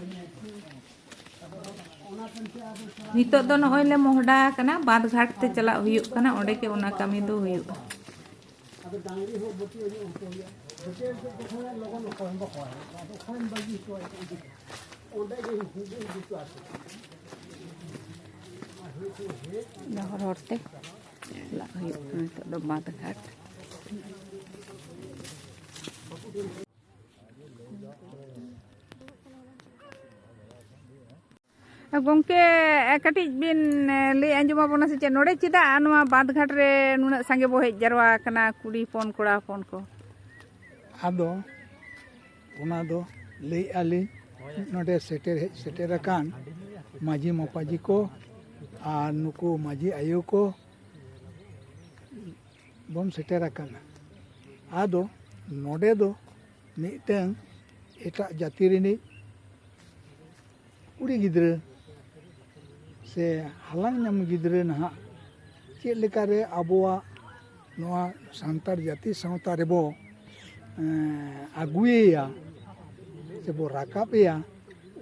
ᱱᱤᱛᱚᱜ ᱫᱚ ᱱᱚᱜᱼᱚᱭ ᱞᱮ ᱢᱚᱦᱰᱟ ᱟᱠᱟᱱᱟ, ᱵᱟᱸᱫᱷ ᱜᱷᱟᱴ ᱛᱮ ᱪᱟᱞᱟᱜ ᱦᱩᱭᱩᱜ ᱠᱟᱱᱟ, ᱚᱸᱰᱮ ᱜᱮ ᱚᱱᱟ ᱠᱟᱹᱢᱤ ᱫᱚ ᱦᱩᱭᱩᱜᱼᱟ᱾ ᱚᱱᱟ ᱦᱚᱨ ᱦᱚᱨ ᱛᱮ ᱪᱟᱞᱟᱜ ᱦᱩᱭᱩᱜ ᱠᱟᱱᱟ ᱱᱤᱛᱚᱜ ᱫᱚ ᱵᱟᱸᱫᱷ ᱜᱷᱟᱴ᱾ ᱜᱚᱢᱠᱮ, ᱠᱟᱹᱴᱤᱡ ᱵᱤᱱ ᱞᱟᱹᱭ ᱟᱸᱡᱚᱢ ᱟᱵᱚᱱᱟ ᱥᱮ ᱪᱮᱫ, ᱱᱚᱰᱮ ᱪᱮᱫᱟᱜ ᱱᱚᱣᱟ ᱵᱟᱸᱫᱷ ᱜᱷᱟᱴ ᱨᱮ ᱱᱩᱱᱟᱹᱜ ᱥᱟᱸᱜᱮ ᱵᱚ ᱦᱮᱡ ᱡᱟᱨᱣᱟ ᱟᱠᱟᱱᱟ, ᱠᱩᱲᱤ ᱦᱚᱯᱚᱱ, ᱠᱚᱲᱟ ᱦᱚᱯᱚᱱ ᱠᱚ? ᱟᱫᱚ ᱚᱱᱟ ᱫᱚ ᱞᱟᱹᱭᱮᱫᱼᱟ ᱞᱤᱧ, ᱱᱚᱰᱮ ᱥᱮᱴᱮᱨ ᱦᱮᱡ ᱥᱮᱴᱮᱨ ᱟᱠᱟᱱ ᱢᱟᱹᱡᱷᱤ ᱢᱟᱯᱟᱡᱷᱤ ᱠᱚ ᱟᱨ ᱱᱩᱠᱩ ᱢᱟᱹᱡᱷᱤ ᱟᱭᱳ ᱠᱚ, ᱵᱚᱱ ᱥᱮᱴᱮᱨ ᱟᱠᱟᱱᱟ᱾ ᱟᱫᱚ ᱱᱚᱰᱮ ᱫᱚ ᱢᱤᱫᱴᱟᱝ ᱮᱴᱟᱜ ᱡᱟᱹᱛᱤ ᱨᱤᱱᱤᱡ ᱠᱩᱲᱤ ᱜᱤᱫᱽᱨᱟᱹ ᱥᱮ ᱦᱟᱞᱟᱝ ᱧᱟᱢ ᱜᱤᱫᱽᱨᱟᱹ ᱱᱟᱦᱟᱜ ᱪᱮᱫ ᱞᱮᱠᱟᱨᱮ ᱟᱵᱚᱣᱟᱜ ᱱᱚᱣᱟ ᱥᱟᱱᱛᱟᱲ ᱡᱟᱹᱛᱤ ᱥᱟᱶᱛᱟ ᱨᱮᱵᱚ, ᱮᱸ, ᱟᱹᱜᱩᱭᱮᱭᱟ ᱥᱮᱵᱚ ᱨᱟᱠᱟᱵᱮᱭᱟ,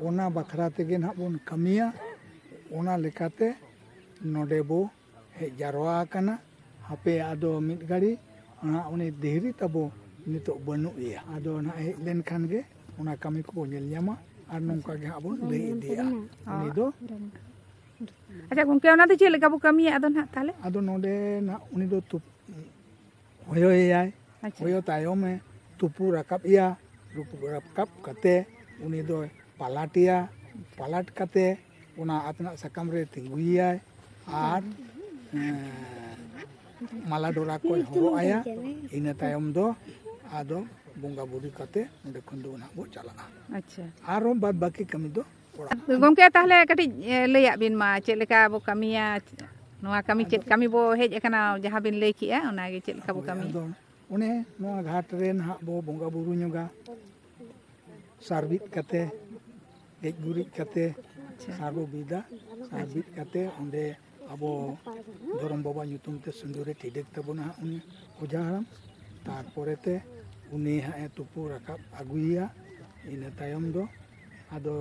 ᱚᱱᱟ ᱵᱟᱠᱷᱨᱟ ᱛᱮᱜᱮ ᱱᱟᱦᱟᱜ ᱵᱚᱱ ᱠᱟᱹᱢᱤᱭᱟ᱾ ᱚᱱᱟ ᱞᱮᱠᱟᱛᱮ ᱱᱚᱰᱮ ᱵᱚ ᱦᱮᱡ ᱡᱟᱨᱣᱟ ᱟᱠᱟᱱᱟ᱾ ᱦᱟᱯᱮ ᱟᱫᱚ ᱢᱤᱫ ᱜᱷᱟᱹᱲᱤ ᱚᱱᱟ ᱩᱱᱤ ᱫᱷᱤᱨᱤ ᱛᱟᱵᱚ ᱱᱤᱛᱚᱜ ᱵᱟᱹᱱᱩᱜ ᱮᱭᱟ᱾ ᱟᱫᱚ ᱱᱟᱦᱟᱜ ᱦᱮᱡ ᱞᱮᱱᱠᱷᱟᱱ ᱜᱮ ᱚᱱᱟ ᱠᱟᱹᱢᱤ ᱠᱚᱵᱚ ᱧᱮᱞ ᱧᱟᱢᱟ ᱟᱨ ᱱᱚᱝᱠᱟ ᱜᱮ ᱦᱟᱸᱜ ᱵᱚᱱ ᱞᱟᱹᱭ ᱤᱫᱤᱭᱟ᱾ ᱩᱱᱤ ᱫᱚ ᱟᱪᱪᱷᱟ ᱜᱚᱢᱠᱮ, ᱚᱱᱟ ᱫᱚ ᱪᱮᱫ ᱞᱮᱠᱟ ᱵᱚ ᱠᱟᱹᱢᱤᱭᱟ ᱟᱫᱚ ᱱᱟᱦᱟᱜ ᱛᱟᱦᱞᱮ? ᱟᱫᱚ ᱱᱚᱰᱮ ᱱᱟᱦᱟᱜ ᱩᱱᱤ ᱫᱚ ᱛᱩᱯ-, ᱦᱚᱭᱚᱭᱮᱭᱟᱭ᱾ ᱟᱪᱪᱷᱟ᱾ ᱦᱚᱭᱚ ᱛᱟᱭᱚᱢᱮ ᱛᱩᱯᱩ ᱨᱟᱠᱟᱵ ᱮᱭᱟ᱾ ᱛᱩᱯᱩ ᱨᱟᱠᱟᱵ ᱠᱟᱛᱮ ᱩᱱᱤ ᱫᱚᱭ ᱯᱟᱞᱟᱴᱮᱭᱟ᱾ ᱯᱟᱞᱟᱴ ᱠᱟᱛᱮ ᱚᱱᱟ ᱟᱛᱱᱟᱜ ᱥᱟᱠᱟᱢ ᱨᱮ ᱛᱤᱸᱜᱩᱭᱮᱭᱟᱭ ᱟᱨ, ᱮᱸ, ᱢᱟᱞᱟ ᱰᱚᱨᱟ ᱠᱚᱭ ᱦᱚᱨᱚᱜ ᱟᱭᱟ᱾ ᱤᱱᱟᱹ ᱛᱟᱭᱚᱢ ᱫᱚ ᱟᱫᱚ ᱵᱚᱸᱜᱟ ᱵᱩᱨᱩ ᱠᱟᱛᱮ ᱚᱸᱰᱮ ᱠᱷᱚᱱ ᱫᱚ ᱱᱟᱦᱟᱜ ᱵᱚ ᱪᱟᱞᱟᱜᱼᱟ᱾ ᱟᱪᱪᱷᱟ᱾ ᱟᱨᱦᱚᱸ ᱵᱟᱫ ᱵᱟᱹᱠᱤ ᱠᱟᱹᱢᱤ ᱫᱚ ᱚᱲᱟᱜ᱾ ᱜᱚᱢᱠᱮ, ᱛᱟᱦᱞᱮ ᱠᱟᱹᱴᱤᱡ, ᱮ, ᱞᱟᱹᱭᱟᱜ ᱵᱤᱱ ᱢᱟ, ᱪᱮᱫ ᱞᱮᱠᱟ ᱵᱚ ᱠᱟᱹᱢᱤᱭᱟ? ᱱᱚᱣᱟ ᱠᱟᱹᱢᱤ ᱪᱮᱫ ᱟᱫᱚ ᱠᱟᱹᱢᱤ ᱵᱚ ᱦᱮᱡ ᱟᱠᱟᱱᱟ, ᱡᱟᱦᱟᱸ ᱵᱤᱱ ᱞᱟᱹᱭ ᱠᱮᱜᱼᱟ, ᱚᱱᱟᱜᱮ ᱪᱮᱫ ᱞᱮᱠᱟ ᱵᱚ ᱦᱳᱭ, ᱠᱟᱹᱢᱤᱭᱟ? ᱟᱫᱚ ᱚᱱᱮ ᱱᱚᱣᱟ ᱜᱷᱟᱴ ᱨᱮ ᱱᱟᱦᱟᱜ ᱵᱚ ᱵᱚᱸᱜᱟ ᱵᱩᱨᱩ ᱧᱚᱜᱟ, ᱥᱟᱨ ᱵᱤᱫ ᱠᱟᱛᱮ, ᱜᱮᱡ ᱜᱩᱨᱤᱡ ᱠᱟᱛᱮ, ᱟᱪᱪᱷᱟ᱾ ᱥᱟᱨ ᱵᱚ ᱵᱤᱫᱟ᱾ ᱥᱟᱨ ᱵᱤᱫ ᱠᱟᱛᱮ ᱚᱸᱰᱮ ᱟᱵᱚ ᱫᱷᱚᱨᱚᱢ ᱵᱟᱵᱟ ᱧᱩᱛᱩᱢ ᱛᱮ ᱥᱤᱸᱫᱩᱨ ᱮ ᱴᱤᱰᱟᱹᱜ ᱛᱟᱵᱚᱱᱟ ᱦᱟᱸᱜ ᱩᱱᱤ ᱚᱡᱷᱟ ᱦᱟᱲᱟᱢ᱾ ᱛᱟᱨᱯᱚᱨᱮ ᱛᱮ ᱩᱱᱤ ᱦᱟᱸᱜ ᱮ ᱛᱩᱯᱩ ᱨᱟᱠᱟᱵ ᱟᱹᱜᱩᱭᱮᱭᱟ᱾ ᱤᱱᱟᱹ ᱛᱟᱭᱚᱢ ᱫᱚ ᱟᱫᱚ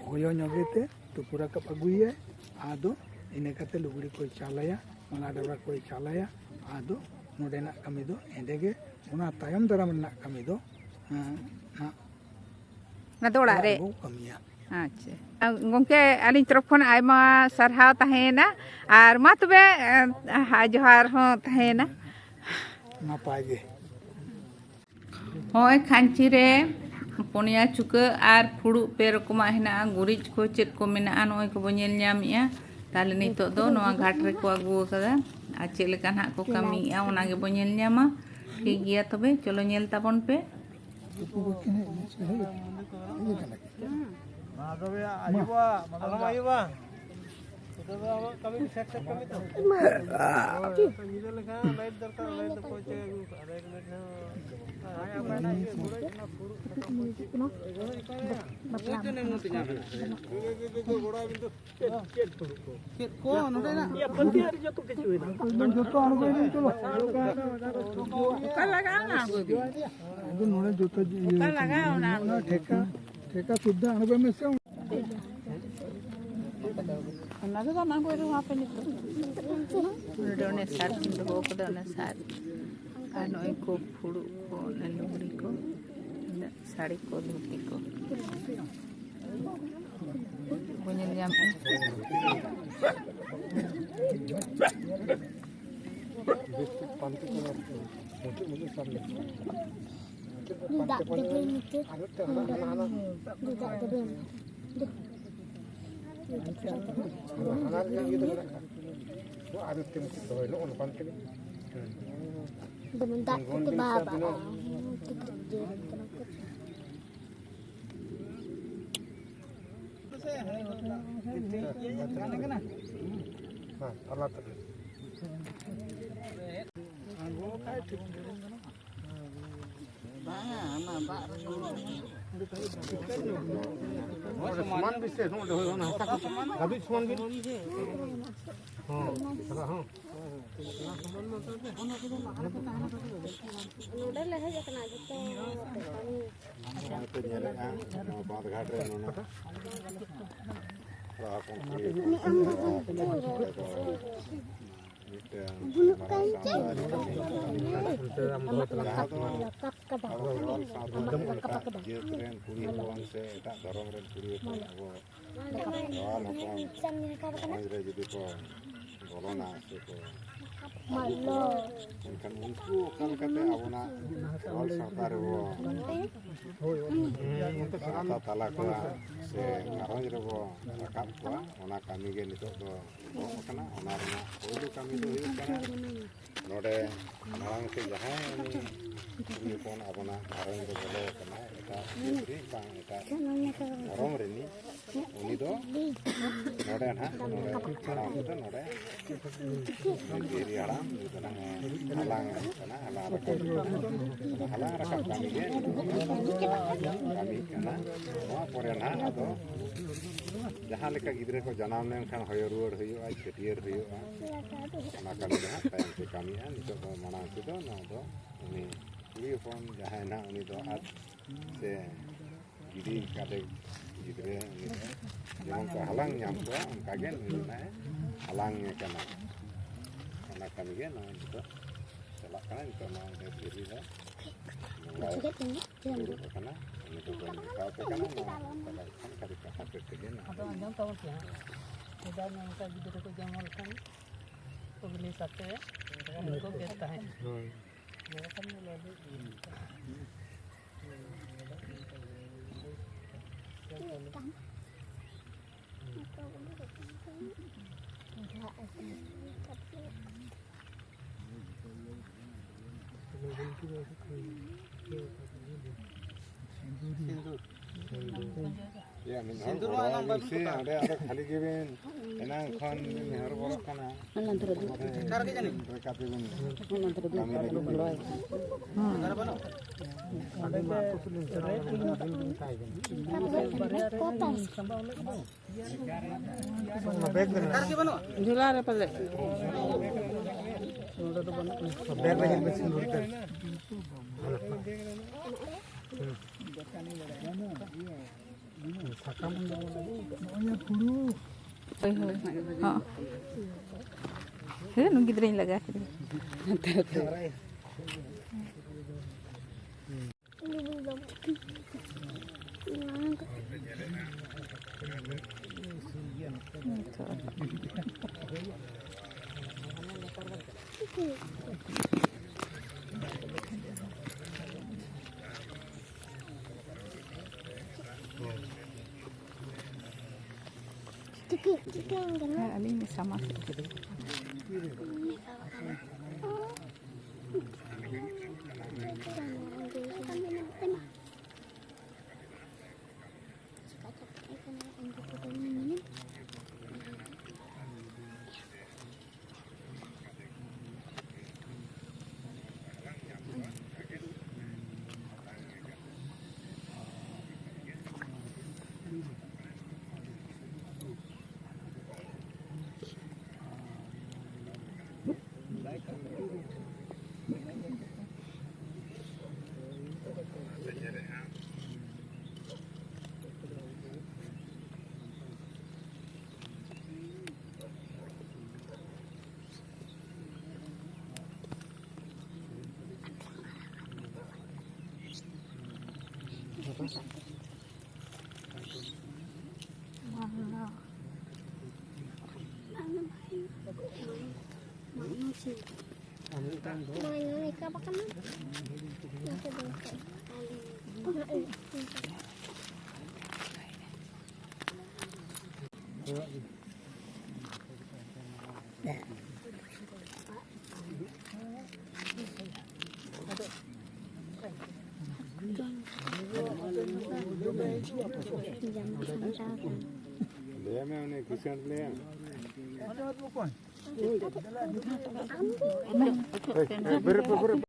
ᱦᱚᱭᱚ ᱧᱚᱜᱮ ᱛᱮ ᱛᱩᱯᱩ ᱨᱟᱠᱟᱵ ᱟᱹᱜᱩᱭᱮᱭᱟᱭ᱾ ᱟᱫᱚ ᱤᱱᱟᱹ ᱠᱟᱛᱮ ᱞᱩᱜᱽᱲᱤ ᱠᱚᱭ ᱪᱟᱞᱟᱭᱟ, ᱢᱟᱞᱟ ᱰᱟᱵᱨᱟ ᱠᱚᱭ ᱪᱟᱞᱟᱭᱟ᱾ ᱟᱫᱚ ᱱᱚᱰᱮᱱᱟᱜ ᱠᱟᱹᱢᱤ ᱫᱚ ᱮᱸᱰᱮ ᱜᱮ, ᱚᱱᱟ ᱛᱟᱭᱚᱢ ᱫᱟᱨᱟᱢ ᱨᱮᱱᱟᱜ ᱠᱟᱹᱢᱤ ᱫᱚ, ᱮᱸ, ᱱᱟᱜ ᱚᱱᱟ ᱫᱚ ᱚᱲᱟᱜ ᱚᱲᱟᱜ ᱨᱮ? ᱨᱮᱵᱚ ᱠᱟᱹᱢᱤᱭᱟ᱾ ᱟᱪᱪᱷᱟ᱾ ᱜᱚᱢᱠᱮ, ᱟᱹᱞᱤᱧ ᱛᱚᱨᱚᱯ ᱠᱷᱚᱱ ᱟᱭᱢᱟ ᱥᱟᱨᱦᱟᱣ ᱛᱟᱦᱮᱸᱭᱮᱱᱟ᱾ ᱟᱨ ᱢᱟ ᱛᱚᱵᱮ, ᱮᱸ, ᱦᱟ-, ᱡᱚᱦᱟᱨ ᱦᱚᱸ ᱛᱟᱦᱮᱸᱭᱮᱱᱟ᱾ ᱱᱟᱯᱟᱭ ᱜᱮ᱾ ᱦᱚᱸᱜᱼᱚᱭ ᱠᱷᱟᱧᱪᱤ ᱨᱮ ᱯᱩᱱᱭᱟ ᱪᱩᱠᱟᱹᱜ ᱟᱨ ᱯᱷᱩᱲᱩᱜ ᱯᱮ ᱨᱚᱠᱚᱢᱟᱜ ᱦᱮᱱᱟᱜᱼᱟ᱾ ᱜᱩᱨᱤᱡ ᱠᱚ ᱪᱮᱫ ᱠᱚ ᱢᱮᱱᱟᱜᱼᱟ, ᱱᱚᱜᱼᱚᱭ ᱠᱚᱵᱚ ᱧᱮᱞ ᱧᱟᱢᱮᱜᱼᱟ᱾ ᱛᱟᱦᱞᱮ ᱱᱤᱛᱚᱜ ᱫᱚ ᱱᱚᱣᱟ ᱜᱷᱟᱴ ᱨᱮᱠᱚ ᱟᱹᱜᱩ ᱟᱠᱟᱫᱟ ᱟᱨ ᱪᱮᱫ ᱞᱮᱠᱟ ᱱᱟᱦᱟᱜ ᱠᱚ ᱠᱟᱹᱢᱤᱭᱮᱜᱼᱟ, ᱚᱱᱟ ᱜᱮᱵᱚ ᱧᱮᱞ ᱧᱟᱢᱟ᱾ ᱴᱷᱤᱠ ᱜᱮᱭᱟ, ᱛᱚᱵᱮ ᱪᱚᱞᱚ ᱧᱮᱞ ᱛᱟᱵᱚᱱ ᱯᱮ᱾ ᱢᱟ ᱛᱚᱵᱮ ᱟᱹᱭᱩᱵᱟ, ᱟᱞᱚᱢ ᱟᱹᱭᱩᱵᱟ᱾ ᱫᱟᱫᱟ, ᱟᱢᱟᱜ ᱠᱟᱹᱢᱤ ᱥᱮᱴ ᱥᱮᱴ ᱠᱟᱹᱢᱤ ᱛᱚ? ᱧᱤᱫᱟᱹ ᱞᱮᱠᱷᱟᱱ ᱞᱟᱭᱤᱴ ᱫᱚᱨᱠᱟᱨ, ᱞᱟᱭᱤᱴ ᱫᱚ ᱯᱚᱭᱥᱟ ᱟᱹᱜᱩ ᱠᱟᱜᱼᱟ, ᱞᱟᱭᱤᱴ ᱢᱮᱴ ᱦᱚᱸ᱾ ᱪᱮᱫ ᱠᱚ ᱱᱚᱰᱮᱱᱟᱜ? ᱡᱚᱛᱚ ᱟᱬᱜᱚᱭ ᱵᱤᱱ, ᱪᱚᱞᱚ᱾ ᱚᱠᱟ ᱞᱟᱜᱟᱜᱼᱟ ᱚᱱᱟ ᱟᱬᱜᱚᱭ ᱵᱤᱱ᱾ ᱟᱫᱚ ᱱᱚᱰᱮ ᱡᱚᱛᱚ ᱤᱭᱟᱹ ᱚᱠᱟ ᱞᱟᱜᱟᱜᱼᱟ ᱚᱱᱟ ᱟᱬᱜᱚᱭ ᱵᱤᱱ᱾ ᱴᱷᱮᱠᱟ, ᱴᱷᱮᱠᱟ ᱥᱩᱫᱽᱫᱷᱟ ᱟᱬᱜᱚᱭ ᱢᱮᱥᱮ᱾ ᱚᱱᱟ ᱫᱚ ᱵᱟᱝ ᱟᱬᱜᱚᱭ ᱨᱮᱦᱚᱸ ᱟᱯᱮ ᱱᱤᱛᱚᱜ᱾ ᱱᱚᱰᱮ ᱚᱱᱮ ᱥᱟᱨ ᱠᱤᱱ ᱫᱚᱦᱚ ᱠᱟᱫᱟ, ᱚᱱᱟ ᱥᱟᱨ᱾ ᱟᱨ ᱱᱚᱜᱼᱚᱭ ᱠᱚ ᱯᱷᱩᱲᱩᱜ ᱠᱚ, ᱚᱱᱮ ᱞᱩᱜᱽᱲᱤ ᱠᱚ, ᱚᱱᱮ ᱥᱟᱹᱲᱤ ᱠᱚ, ᱫᱷᱩᱛᱤ ᱠᱚ᱾ ᱵᱚ ᱧᱮᱞ ᱧᱟᱢᱮᱫᱼᱟ᱾ ᱫᱟᱜ ᱫᱚ ᱵᱟᱹᱧ ᱢᱩᱪᱟᱹᱫ᱾ ᱫᱟᱜ ᱫᱚ ᱵᱟᱹᱧ᱾ ᱦᱟᱱᱟ ᱨᱮᱭᱟᱜ ᱤᱭᱟᱹ ᱫᱚ ᱢᱮᱱᱟᱜ ᱠᱟᱜ᱾ ᱟᱨ ᱢᱤᱫᱴᱮᱱ ᱢᱩᱪᱟᱹᱫ ᱫᱚᱦᱚᱭ ᱱᱚᱜᱼᱚ ᱱᱚᱝᱠᱟᱱ ᱛᱮᱜᱮ᱾ ᱫᱚᱢᱮ ᱫᱟᱜ ᱛᱮ ᱵᱟᱵᱟ᱾ ᱦᱮᱸ, ᱛᱟᱞᱟ ᱛᱮᱜᱮ᱾ ᱵᱟᱝᱟ, ᱚᱱᱟ ᱫᱟᱜ ᱨᱮ ᱱᱚᱰᱮ ᱥᱚᱢᱟᱱ ᱵᱤᱱ ᱥᱮ, ᱱᱚᱰᱮ ᱦᱳᱭ, ᱚᱱᱟ ᱦᱟᱥᱟ ᱠᱚ ᱜᱟᱵᱤᱡ ᱥᱚᱢᱟᱱ ᱵᱤᱱ᱾ ᱦᱚᱸ, ᱪᱟᱞᱟᱜ ᱦᱚᱸ᱾ ᱱᱚᱰᱮ ᱞᱮ ᱦᱮᱡ ᱟᱠᱟᱱᱟ ᱡᱚᱛᱚ᱾ ᱱᱚᱜᱼᱚᱭ ᱯᱮ ᱧᱮᱞᱮᱫᱼᱟ, ᱱᱚᱣᱟ ᱵᱟᱸᱫᱷ ᱜᱷᱟᱴ ᱨᱮ ᱱᱩᱱᱟᱹᱜ ᱠᱚᱲᱟ ᱦᱚᱯᱚᱱ ᱠᱩᱲᱤ ᱦᱚᱯᱚᱱ ᱥᱮ ᱱᱚᱣᱟ ᱠᱚᱨᱮ ᱫᱚ ᱢᱤᱫᱴᱟᱝ ᱢᱟᱨᱟᱝ ᱥᱟᱶᱛᱟ ᱟᱹᱨᱤᱪᱟᱹᱞᱤ ᱢᱮᱱᱟᱜᱼᱟ, ᱡᱟᱦᱟᱸ ᱫᱚ ᱟᱵᱚ ᱠᱷᱮᱨᱣᱟᱞ ᱥᱟᱶᱛᱟ ᱨᱮ ᱮᱴᱟᱜ ᱡᱟᱹᱛ ᱨᱮᱱ ᱠᱩᱲᱤ ᱦᱚᱯᱚᱱ ᱥᱮ ᱮᱴᱟᱜ ᱫᱷᱚᱨᱚᱢ ᱨᱮᱱ ᱠᱩᱲᱤ ᱦᱚᱯᱚᱱ ᱟᱵᱚ ᱠᱷᱮᱨᱣᱟᱞ ᱦᱚᱯᱚᱱ ᱥᱚᱢᱟᱡᱽ ᱨᱮ ᱡᱩᱫᱤ ᱠᱚ ᱵᱚᱞᱚᱱᱟ ᱥᱮ ᱠᱚ ᱟᱹᱜᱩ ᱠᱚᱣᱟ, ᱮᱱᱠᱷᱟᱱ ᱩᱱᱠᱩ ᱚᱠᱟ ᱞᱮᱠᱟᱛᱮ ᱟᱵᱚᱱᱟᱜ ᱠᱷᱮᱨᱣᱟᱞ ᱥᱟᱶᱛᱟ ᱨᱮᱵᱚ ᱥᱟᱶᱛᱟ ᱛᱟᱞᱟ ᱠᱚᱣᱟ ᱥᱮ ᱜᱷᱟᱨᱚᱸᱡᱽ ᱨᱮᱵᱚ ᱨᱟᱠᱟᱵ ᱠᱚᱣᱟ, ᱚᱱᱟ ᱠᱟᱹᱢᱤ ᱜᱮ ᱱᱤᱛᱚᱜ ᱫᱚ ᱮᱛᱚᱦᱚᱵ ᱟᱠᱟᱱᱟ᱾ ᱚᱱᱟ ᱨᱮᱱᱟᱜ ᱯᱳᱭᱞᱳ ᱠᱟᱹᱢᱤ ᱫᱚ ᱦᱩᱭᱩᱜ ᱠᱟᱱᱟ, ᱱᱚᱰᱮ ᱢᱟᱲᱟᱝ ᱛᱮ ᱡᱟᱦᱟᱸᱭ ᱩᱱᱤ ᱠᱩᱲᱤ ᱦᱚᱯᱚᱱ ᱟᱵᱚᱱᱟᱜ ᱜᱷᱟᱨᱚᱸᱡᱽ ᱨᱮ ᱵᱚᱞᱚ ᱟᱠᱟᱱᱟᱭ, ᱮᱴᱟᱜ ᱡᱟᱹᱛ ᱨᱤᱱᱤᱡ ᱵᱟᱝ ᱮᱴᱟᱜ ᱫᱷᱚᱨᱚᱢ ᱨᱤᱱᱤᱡ, ᱩᱱᱤ ᱫᱚ ᱱᱚᱰᱮ ᱱᱟᱦᱟᱜ, ᱱᱚᱰᱮ ᱢᱟᱲᱟᱝ ᱛᱮᱫᱚ ᱱᱚᱰᱮ ᱫᱷᱤᱨᱤ ᱦᱟᱲᱟᱢ ᱱᱩᱭ ᱫᱚ ᱱᱟᱦᱟᱜ ᱦᱟᱞᱟᱝ ᱦᱩᱭᱩᱜ ᱠᱟᱱᱟ, ᱦᱟᱞᱟᱝ ᱨᱟᱠᱟᱵ ᱦᱩᱭᱩᱜ ᱠᱟᱱᱟ᱾ ᱦᱟᱞᱟᱝ ᱨᱟᱠᱟᱵ ᱠᱟᱹᱢᱤ ᱜᱮ ᱠᱟᱹᱢᱤ ᱠᱟᱱᱟ᱾ ᱱᱚᱣᱟ ᱯᱚᱨᱮ ᱱᱟᱦᱟᱜ ᱟᱫᱚ ᱡᱟᱦᱟᱸ ᱞᱮᱠᱟ ᱜᱤᱫᱽᱨᱟᱹ ᱠᱚ ᱡᱟᱱᱟᱢ ᱞᱮᱱᱠᱷᱟᱱ ᱦᱚᱭᱚ ᱨᱩᱣᱟᱹᱲ ᱦᱩᱭᱩᱜᱼᱟ, ᱪᱷᱟᱹᱴᱭᱟᱹᱨ ᱦᱩᱭᱩᱜᱼᱟ, ᱚᱱᱟ ᱠᱟᱹᱢᱤ ᱫᱚ ᱦᱟᱸᱜ ᱛᱟᱭᱚᱢ ᱛᱮ ᱠᱟᱹᱢᱤᱜᱼᱟ᱾ ᱱᱤᱛᱚᱜ ᱫᱚ ᱢᱟᱲᱟᱝ ᱛᱮᱫᱚ ᱱᱚᱣᱟ ᱫᱚ ᱩᱱᱤ ᱠᱩᱲᱤ ᱦᱚᱯᱚᱱ ᱡᱟᱦᱟᱸᱭ ᱱᱟᱦᱟᱜ, ᱩᱱᱤ ᱫᱚ ᱟᱡ ᱥᱮ ᱜᱤᱰᱤ ᱠᱟᱛᱮ ᱜᱤᱫᱽᱨᱟᱹ ᱩᱱᱤ ᱫᱚ ᱡᱮᱢᱚᱱ ᱠᱚ ᱦᱟᱞᱟᱝ ᱧᱟᱢ ᱠᱚᱣᱟ, ᱚᱱᱠᱟ ᱜᱮ ᱱᱩᱭ ᱚᱱᱟ ᱦᱟᱞᱟᱝ ᱮ ᱠᱟᱱᱟ᱾ ᱚᱱᱟ ᱠᱟᱹᱢᱤ ᱜᱮ ᱱᱚᱜᱼᱚᱭ ᱱᱤᱛᱚᱜ ᱪᱟᱞᱟᱜ ᱠᱟᱱᱟ᱾ ᱱᱤᱛᱚᱜ ᱱᱚᱣᱟ ᱚᱸᱰᱮ ᱫᱷᱤᱨᱤ ᱫᱚ ᱵᱚᱸᱜᱟᱭ ᱫᱩᱲᱩᱵ ᱟᱠᱟᱱᱟ᱾ ᱩᱱᱤ ᱫᱚ ᱵᱟᱹᱧ ᱢᱮᱛᱟᱣ ᱟᱯᱮ ᱠᱟᱱᱟ, ᱱᱚᱣᱟ ᱪᱟᱞᱟᱜ ᱠᱷᱟᱱ ᱠᱷᱟᱹᱞᱤ ᱠᱟᱛᱷᱟ ᱯᱮ ᱛᱮᱜᱮ ᱱᱚᱣᱟ ᱟᱫᱚ ᱟᱸᱡᱚᱢ ᱛᱟᱵᱚᱱ ᱯᱮ ᱦᱟᱸᱜ, ᱥᱮᱫᱟᱭ ᱢᱟ ᱚᱱᱠᱟ ᱜᱤᱫᱽᱨᱟᱹ ᱠᱚ ᱡᱚᱱᱢᱚ ᱞᱮᱠᱷᱟᱱ ᱩᱜᱽᱞᱤ ᱥᱟᱛᱮ ᱩᱱᱤ ᱠᱚ ᱜᱮᱫ ᱛᱟᱦᱮᱸᱫ᱾ ᱦᱳᱭ᱾ ᱱᱚᱣᱟ ᱠᱷᱟᱱ ᱫᱚ ᱞᱟᱹᱰᱩ ᱥᱤᱸᱫᱩᱨ᱾ ᱭᱟ, ᱢᱤᱫ ᱦᱚᱲ ᱥᱤᱸᱫᱩᱨ ᱢᱟ ᱜᱚᱲᱚ ᱮᱱᱟᱝ ᱟᱹᱵᱤᱱ ᱵᱟᱹᱵᱤᱱ ᱥᱮ, ᱠᱚᱴᱟ᱾ ᱚᱸᱰᱮ ᱟᱫᱚ ᱠᱷᱟᱹᱞᱤ ᱜᱮᱵᱤᱱ ᱮᱱᱟᱝ ᱠᱷᱚᱱ ᱵᱤᱱ ᱦᱚᱨᱚᱵᱚᱨᱚᱜ ᱠᱟᱱᱟ᱾ ᱚᱱᱟ ᱫᱷᱟᱨᱮ ᱫᱚ᱾ ᱚᱱᱟ ᱫᱷᱟᱨᱮ ᱠᱟᱛᱮ ᱵᱤᱱ ᱚᱱᱟ ᱫᱷᱟᱨᱮ ᱫᱚ ᱠᱟᱹᱢᱤ ᱨᱮ ᱵᱚᱞᱚ ᱟᱭ ᱠᱟᱱᱟ᱾ ᱦᱩᱸ᱾ ᱚᱸᱰᱮ ᱢᱟ ᱟᱹᱛᱩ ᱠᱩᱞᱦᱤ ᱢᱩᱪᱟᱹᱫ ᱨᱮ ᱟᱹᱵᱤᱱ ᱵᱤᱱ ᱛᱟᱦᱮᱸ ᱠᱟᱱᱟ᱾ ᱚᱱᱟ ᱵᱮᱜᱽ ᱢᱮᱱᱟᱜᱼᱟ᱾ ᱡᱷᱚᱞᱟ ᱨᱮ ᱯᱟᱞᱮ᱾ ᱵᱮᱜᱽ ᱨᱮ ᱧᱮᱞ ᱵᱤᱱ ᱥᱤᱸᱫᱩᱨ ᱛᱮ᱾ ᱥᱟᱠᱟᱢ ᱫᱚ ᱦᱳᱭ, ᱦᱳᱭ᱾ ᱦᱚᱸ᱾ ᱦᱮᱸ, ᱱᱩᱭ ᱜᱤᱫᱽᱨᱟᱹᱧ ᱞᱟᱜᱟ ᱠᱮᱫᱮᱭᱟ᱾ ᱦᱟᱱᱛᱮ, ᱦᱟᱱᱛᱮ᱾ ᱦᱮᱸ, ᱟᱹᱞᱤᱧ ᱥᱟᱢᱟᱝ ᱥᱮᱫ ᱨᱮ᱾ ᱞᱟᱹᱭ ᱢᱮ ᱩᱱᱤ ᱠᱤᱥᱟᱹᱬ ᱞᱟᱹᱭᱟ᱾ ᱮᱭ, ᱮᱭ, ᱵᱮᱨᱮᱫ ᱯᱮ, ᱵᱮᱨᱮᱫ ᱯᱮ᱾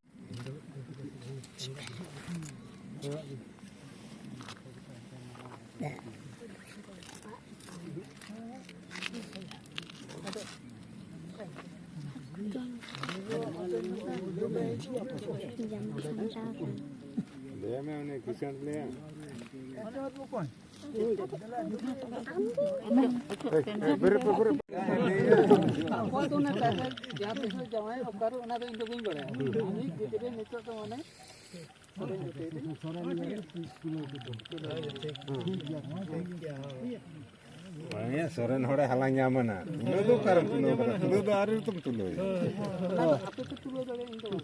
ᱞᱟᱹᱭ ᱢᱮ ᱩᱱᱤ ᱠᱤᱥᱟᱹᱬ ᱞᱟᱹᱭᱟ᱾ ᱚᱠᱚᱭ ᱫᱚ ᱚᱱᱟ ᱴᱟᱭᱴᱮᱞ ᱡᱟᱦᱟᱸ ᱛᱤᱥ ᱨᱮ ᱡᱟᱶᱟᱭ ᱚᱠᱟᱨᱮ, ᱚᱱᱟ ᱫᱚ ᱤᱧ ᱫᱚ ᱵᱟᱹᱧ ᱵᱟᱲᱟᱭᱟ᱾ ᱩᱱᱤ ᱜᱤᱫᱽᱨᱟᱹ ᱱᱤᱛᱚᱜ ᱫᱚ ᱢᱟᱱᱮ ᱵᱟᱝᱭᱟ, ᱥᱚᱨᱮᱱ ᱦᱚᱲᱮ ᱦᱟᱞᱟᱝ ᱧᱟᱢ ᱮᱱᱟ᱾ ᱛᱩᱞᱟᱹᱣ ᱫᱚ ᱚᱠᱟᱨᱮᱢ ᱛᱩᱞᱟᱹᱣ ᱠᱟᱫᱟ? ᱛᱩᱞᱟᱹᱣ ᱫᱚ ᱟᱹᱣᱨᱤ ᱨᱮᱛᱚᱢ ᱛᱩᱞᱟᱹᱣ᱾ ᱟᱯᱮ ᱯᱮ ᱛᱩᱞᱟᱹᱣ ᱫᱟᱲᱮᱭᱟᱜᱼᱟ, ᱤᱧ ᱫᱚ ᱵᱟᱝ᱾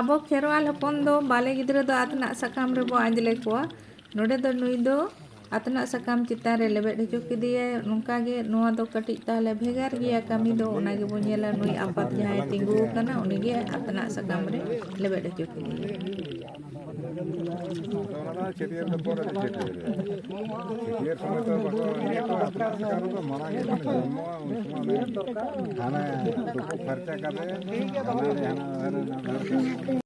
ᱟᱵᱚ ᱠᱷᱮᱨᱣᱟᱞ ᱦᱚᱯᱚᱱ ᱫᱚ ᱵᱟᱞᱮ ᱜᱤᱫᱽᱨᱟᱹ ᱫᱚ ᱟᱛᱱᱟᱜ ᱥᱟᱠᱟᱢ ᱨᱮᱵᱚ ᱟᱸᱡᱽᱞᱮ ᱠᱚᱣᱟ᱾ ᱱᱚᱰᱮ ᱫᱚ ᱱᱩᱭ ᱫᱚ ᱟᱛᱱᱟᱜ ᱥᱟᱠᱟᱢ ᱪᱮᱛᱟᱱ ᱨᱮ ᱞᱮᱵᱮᱫ ᱦᱚᱪᱚ ᱠᱮᱫᱮᱭᱟᱭ᱾ ᱱᱚᱝᱠᱟ ᱜᱮ ᱱᱚᱣᱟ ᱫᱚ ᱠᱟᱹᱴᱤᱡ ᱛᱟᱦᱞᱮ ᱵᱷᱮᱜᱟᱨ ᱜᱮᱭᱟ ᱠᱟᱹᱢᱤ ᱫᱚ᱾ ᱚᱱᱟ ᱜᱮᱵᱚᱱ ᱧᱮᱞᱟ, ᱱᱩᱭ ᱟᱯᱟᱛ ᱡᱟᱦᱟᱸᱭ ᱛᱤᱸᱜᱩ ᱟᱠᱟᱱᱟ, ᱩᱱᱤ ᱜᱮ ᱟᱛᱱᱟᱜ ᱥᱟᱠᱟᱢ ᱨᱮ ᱞᱮᱵᱮᱫ ᱦᱚᱪᱚ ᱠᱮᱫᱮᱭᱟᱭ᱾ ᱟᱫᱚ ᱚᱱᱟ ᱫᱚ ᱪᱷᱟᱹᱴᱭᱟᱹᱨ ᱫᱚ ᱯᱚᱨᱮ ᱫᱚ ᱪᱷᱟᱹᱴᱭᱟᱹᱨ ᱨᱮ᱾ ᱪᱷᱟᱹᱴᱭᱟᱹᱨ ᱥᱚᱢᱚᱭ ᱫᱚ ᱵᱟᱠᱚ ᱤᱭᱟᱹ ᱠᱚᱣᱟ, ᱟᱯᱱᱟᱨ ᱥᱚᱨᱠᱟᱨ ᱫᱚ ᱢᱟᱨᱟᱝ ᱜᱮ ᱠᱟᱱᱟ, ᱡᱚᱱᱢᱚᱜᱼᱟ ᱩᱱ ᱥᱚᱢᱚᱭ ᱚᱱᱮ ᱦᱟᱱᱮ ᱛᱩᱯᱩ ᱯᱷᱟᱨᱪᱟ ᱠᱟᱛᱮ ᱦᱟᱱᱟ ᱨᱮ ᱦᱟᱱᱟ ᱫᱷᱟᱨᱮ ᱨᱮ ᱱᱚᱣᱟ ᱫᱷᱟᱨᱮ ᱨᱮ᱾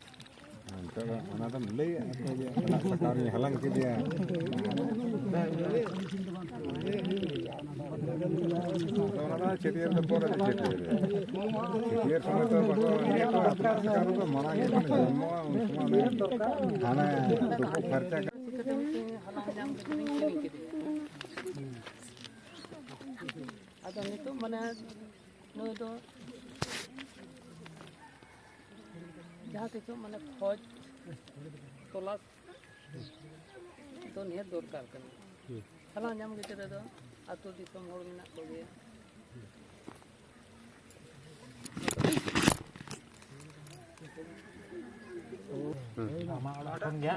ᱱᱤᱛᱚᱜ ᱫᱚ ᱚᱱᱟ ᱫᱚᱢ ᱞᱟᱹᱭᱟ, ᱟᱛᱱᱟᱜ ᱥᱟᱠᱟᱢ ᱨᱤᱧ ᱦᱟᱞᱟᱝ ᱠᱮᱫᱮᱭᱟ᱾ ᱟᱫᱚ ᱚᱱᱟ ᱫᱚ ᱪᱷᱟᱹᱴᱭᱟᱹᱨ ᱫᱚ ᱯᱚᱨᱮ ᱫᱚ ᱪᱷᱟᱹᱴᱭᱟᱹᱨ ᱨᱮ᱾ ᱪᱷᱟᱹᱴᱭᱟᱹᱨ ᱥᱚᱢᱚᱭ ᱫᱚ ᱵᱟᱠᱚ ᱤᱭᱟᱹ ᱠᱚᱣᱟ, ᱟᱯᱱᱟᱨ ᱥᱚᱨᱠᱟᱨ ᱫᱚ ᱢᱟᱨᱟᱝ ᱜᱮ ᱠᱟᱱᱟ, ᱡᱚᱱᱢᱚᱜᱼᱟ ᱩᱱ ᱥᱚᱢᱚᱭ ᱚᱱᱮ ᱦᱟᱱᱮ ᱛᱩᱯᱩ ᱯᱷᱟᱨᱪᱟ ᱠᱟᱛᱮ᱾ ᱪᱤᱠᱟᱹᱛᱮ ᱢᱤᱫᱴᱮᱱ ᱦᱟᱞᱟᱝ ᱧᱟᱢ ᱠᱮᱫᱮᱭᱟ, ᱠᱤᱨᱤᱧ ᱠᱮᱫᱮᱭᱟ᱾ ᱟᱫᱚ ᱱᱤᱛᱚᱜ ᱢᱟᱱᱮ ᱱᱩᱭ ᱫᱚ ᱡᱟᱦᱟᱸ ᱛᱤᱥᱚᱜ ᱢᱟᱱᱮ ᱠᱷᱚᱡᱽ ᱛᱚᱞᱟᱥ ᱫᱚ ᱱᱤᱦᱟᱹᱛ ᱫᱚᱨᱠᱟᱨ ᱠᱟᱱᱟ᱾ ᱦᱟᱞᱟᱝ ᱧᱟᱢ ᱜᱤᱫᱽᱨᱟᱹ ᱫᱚ ᱟᱹᱛᱩ ᱫᱤᱥᱚᱢ ᱦᱚᱲ ᱢᱮᱱᱟᱜ ᱠᱚᱜᱮᱭᱟ᱾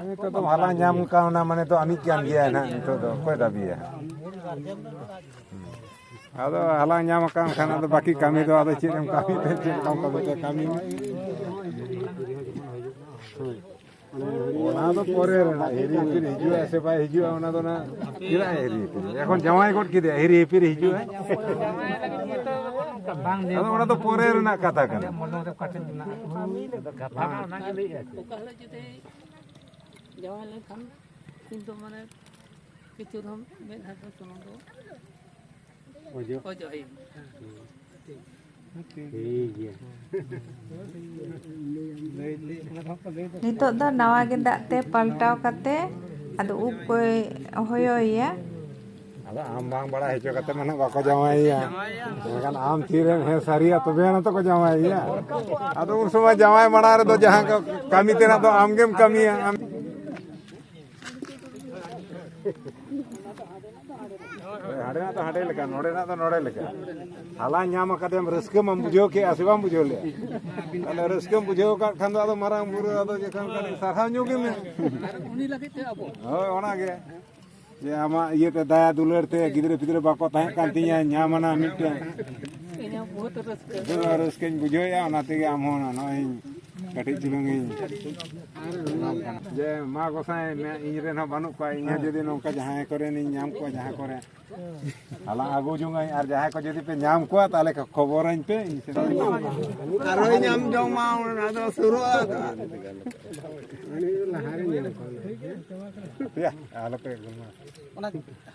ᱱᱤᱛᱚᱜ ᱫᱚ ᱦᱟᱞᱟᱝ ᱧᱟᱢ ᱠᱟᱣᱱᱟ, ᱢᱟᱱᱮ ᱫᱚ ᱟᱢᱤᱡ ᱠᱟᱱ ᱜᱮᱭᱟᱭ ᱱᱟᱦᱟᱜ᱾ ᱱᱤᱛᱚᱜ ᱫᱚ ᱚᱠᱚᱭ ᱫᱟᱹᱵᱤᱭᱟ? ᱟᱫᱚ ᱦᱟᱞᱟᱝ ᱧᱟᱢ ᱟᱠᱟᱱ ᱠᱷᱟᱱ ᱟᱫᱚ ᱵᱟᱹᱠᱤ ᱠᱟᱹᱢᱤ ᱫᱚ ᱟᱫᱚ ᱪᱮᱫ ᱮᱢ ᱠᱟᱹᱢᱤ ᱛᱮ, ᱪᱮᱫ ᱞᱮᱠᱟᱢ ᱠᱟᱹᱢᱤ ᱛᱮ, ᱠᱟᱹᱢᱤ ᱢᱮ᱾ ᱚᱱᱟ ᱫᱚ ᱯᱚᱨᱮ ᱨᱮᱱᱟᱜ, ᱦᱤᱨᱤ ᱦᱤᱯᱤᱨ ᱦᱤᱡᱩᱜᱼᱟ ᱥᱮ ᱵᱟᱭ ᱦᱤᱡᱩᱜᱼᱟ, ᱚᱱᱟ ᱫᱚ ᱱᱟᱜ ᱪᱮᱫᱟᱜ ᱮ ᱦᱤᱨᱤ ᱦᱤᱯᱤᱨ? ᱮᱠᱷᱚᱱ ᱡᱟᱶᱟᱭ ᱜᱚᱫ ᱠᱮᱫᱮᱭᱟ, ᱦᱤᱨᱤ ᱦᱤᱯᱤᱨ ᱦᱤᱡᱩᱜᱼᱟ᱾ ᱟᱫᱚ ᱚᱱᱟ ᱫᱚ ᱯᱚᱨᱮ ᱨᱮᱱᱟᱜ ᱠᱟᱛᱷᱟ ᱠᱟᱱᱟ᱾ ᱚᱠᱟ ᱦᱤᱞᱳᱜ ᱡᱩᱫᱤ ᱡᱟᱶᱟᱭ ᱞᱮᱱᱠᱷᱟᱱ ᱩᱱ ᱫᱚ ᱢᱟᱱᱮ ᱠᱤᱪᱷᱩ ᱨᱮᱦᱚᱸ ᱢᱮᱫᱦᱟ ᱫᱚ ᱥᱩᱱᱩᱢ ᱫᱚ ᱚᱡᱚᱜ ᱦᱩᱭᱩᱜᱼᱟ᱾ ᱱᱤᱛᱚᱜ ᱫᱚ ᱱᱟᱣᱟ ᱜᱮᱸᱫᱟᱜ ᱛᱮ ᱯᱟᱞᱴᱟᱣ ᱠᱟᱛᱮ ᱟᱫᱚ ᱩᱵ ᱠᱚᱭ ᱦᱚᱭᱚᱭᱮᱭᱟ᱾ ᱟᱫᱚ ᱟᱢ ᱵᱟᱝ ᱵᱟᱲᱟᱭ ᱦᱚᱪᱚ ᱠᱟᱛᱮ ᱢᱟ ᱱᱟᱜ ᱵᱟᱠᱚ ᱡᱟᱶᱟᱭᱮᱭᱟ᱾ ᱢᱮᱱᱠᱷᱟᱱ ᱟᱢ ᱛᱤᱨᱮᱢ ᱦᱮᱸ ᱥᱟᱹᱨᱤᱭᱟ, ᱛᱚᱵᱮ ᱟᱱᱟ ᱛᱚᱠᱚ ᱡᱟᱶᱟᱭᱮᱭᱟ᱾ ᱟᱫᱚ ᱩᱱ ᱥᱚᱢᱚᱭ ᱡᱟᱶᱟᱭ ᱢᱟᱲᱟᱝ ᱨᱮᱫᱚ ᱡᱟᱦᱟᱸ ᱠᱚ ᱠᱟᱹᱢᱤ ᱛᱮᱱᱟᱜ ᱫᱚ ᱟᱢ ᱜᱮᱢ ᱠᱟᱹᱢᱤᱭᱟ᱾ ᱟᱢ ᱦᱟᱸᱰᱮᱱᱟᱜ ᱫᱚ ᱦᱟᱸᱰᱮ ᱞᱮᱠᱟ, ᱱᱚᱰᱮᱱᱟᱜ ᱫᱚ ᱱᱚᱰᱮ ᱞᱮᱠᱟ᱾ ᱦᱟᱞᱟ ᱧᱟᱢ ᱟᱠᱟᱫᱮᱢ, ᱨᱟᱹᱥᱠᱟᱹ ᱢᱟᱢ ᱵᱩᱡᱷᱟᱹᱣ ᱠᱮᱜᱼᱟ ᱥᱮ ᱵᱟᱢ ᱵᱩᱡᱷᱟᱹᱣ ᱞᱮᱜᱼᱟ? ᱛᱟᱦᱞᱮ ᱨᱟᱹᱥᱠᱟᱹᱢ ᱵᱩᱡᱷᱟᱹᱣ ᱟᱠᱟᱫ ᱠᱷᱟᱱ ᱫᱚ ᱟᱫᱚ ᱢᱟᱨᱟᱝ ᱵᱩᱨᱩ ᱟᱫᱚ ᱡᱚᱠᱷᱚᱱ ᱠᱟᱹᱴᱤᱡ ᱥᱟᱨᱦᱟᱣ ᱧᱚᱜ ᱜᱮ ᱢᱮ᱾ ᱦᱳᱭ, ᱚᱱᱟᱜᱮ᱾ ᱡᱮ ᱟᱢᱟᱜ ᱤᱭᱟᱹᱛᱮ, ᱫᱟᱭᱟ ᱫᱩᱞᱟᱹᱲ ᱛᱮ ᱜᱤᱫᱽᱨᱟᱹ ᱯᱤᱫᱽᱨᱟᱹ ᱵᱟᱠᱚ ᱛᱟᱦᱮᱸ ᱠᱟᱱ ᱛᱤᱧᱟᱹ, ᱧᱟᱢ ᱟᱱᱟ ᱢᱤᱫᱴᱮᱱ᱾ ᱤᱧᱟᱹᱜ ᱵᱚᱦᱩᱛ ᱨᱟᱹᱥᱠᱟᱹ᱾ ᱵᱚᱦᱩᱛ ᱨᱟᱹᱥᱠᱟᱹᱧ ᱵᱩᱡᱷᱟᱹᱣᱮᱫᱼᱟ, ᱚᱱᱟ ᱛᱮᱜᱮ ᱟᱢ ᱦᱚᱸ ᱱᱚᱜᱼᱚᱭ ᱠᱟᱹᱴᱤᱡ ᱪᱩᱞᱩᱝ ᱤᱧ ᱮᱢᱟᱢ ᱠᱟᱱᱟ᱾ ᱡᱮ ᱢᱟ ᱜᱚᱸᱥᱟᱭ, ᱢᱮ-, ᱤᱧ ᱨᱮᱱ ᱦᱚᱸ ᱵᱟᱹᱱᱩᱜ ᱠᱚᱣᱟ, ᱤᱧ ᱦᱚᱸ ᱡᱩᱫᱤ ᱱᱚᱝᱠᱟ ᱡᱟᱦᱟᱸᱭ ᱠᱚᱨᱮᱱ ᱤᱧ ᱧᱟᱢ ᱠᱚᱣᱟ, ᱡᱟᱦᱟᱸ ᱠᱚᱨᱮ ᱦᱟᱞᱟᱝ ᱟᱹᱜᱩ ᱡᱚᱝᱟᱹᱧ, ᱟᱨ ᱡᱟᱦᱟᱸᱭ ᱠᱚ ᱡᱩᱫᱤ ᱯᱮ ᱧᱟᱢ ᱠᱚᱣᱟ, ᱛᱟᱦᱚᱞᱮ ᱠᱷᱚᱵᱚᱨᱟᱹᱧ ᱯᱮ, ᱤᱧ ᱥᱮᱫ᱾ ᱟᱨᱚᱭ ᱧᱟᱢ ᱡᱚᱝ ᱢᱟ, ᱚᱱᱟ ᱫᱚ ᱥᱩᱨᱩᱜᱼᱟ᱾ ᱩᱱᱤ ᱞᱟᱦᱟᱨᱮ ᱧᱟᱢ ᱠᱚᱣᱟ᱾ ᱭᱟ, ᱟᱞᱚᱯᱮ ᱜᱩᱞᱢᱟ᱾ ᱚᱱᱟ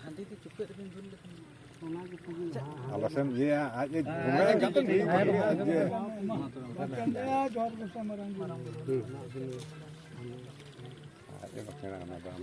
ᱦᱟᱺᱰᱤ ᱫᱚ ᱪᱩᱯᱟᱹᱫ ᱨᱮᱵᱤᱱ ᱫᱩᱞ ᱞᱮᱠᱷᱟᱱ᱾ ᱟᱞᱚ ᱥᱮᱢ ᱤᱭᱟᱹᱭᱟ, ᱟᱡ ᱮ ᱵᱚᱸᱜᱟᱭᱟ, ᱠᱟᱛᱮ ᱴᱷᱤᱠ ᱜᱮᱭᱟ, ᱡᱮ ᱟᱡ ᱮ ᱵᱟᱠᱷᱮᱲᱟ ᱚᱱᱟ ᱫᱚ ᱟᱢ᱾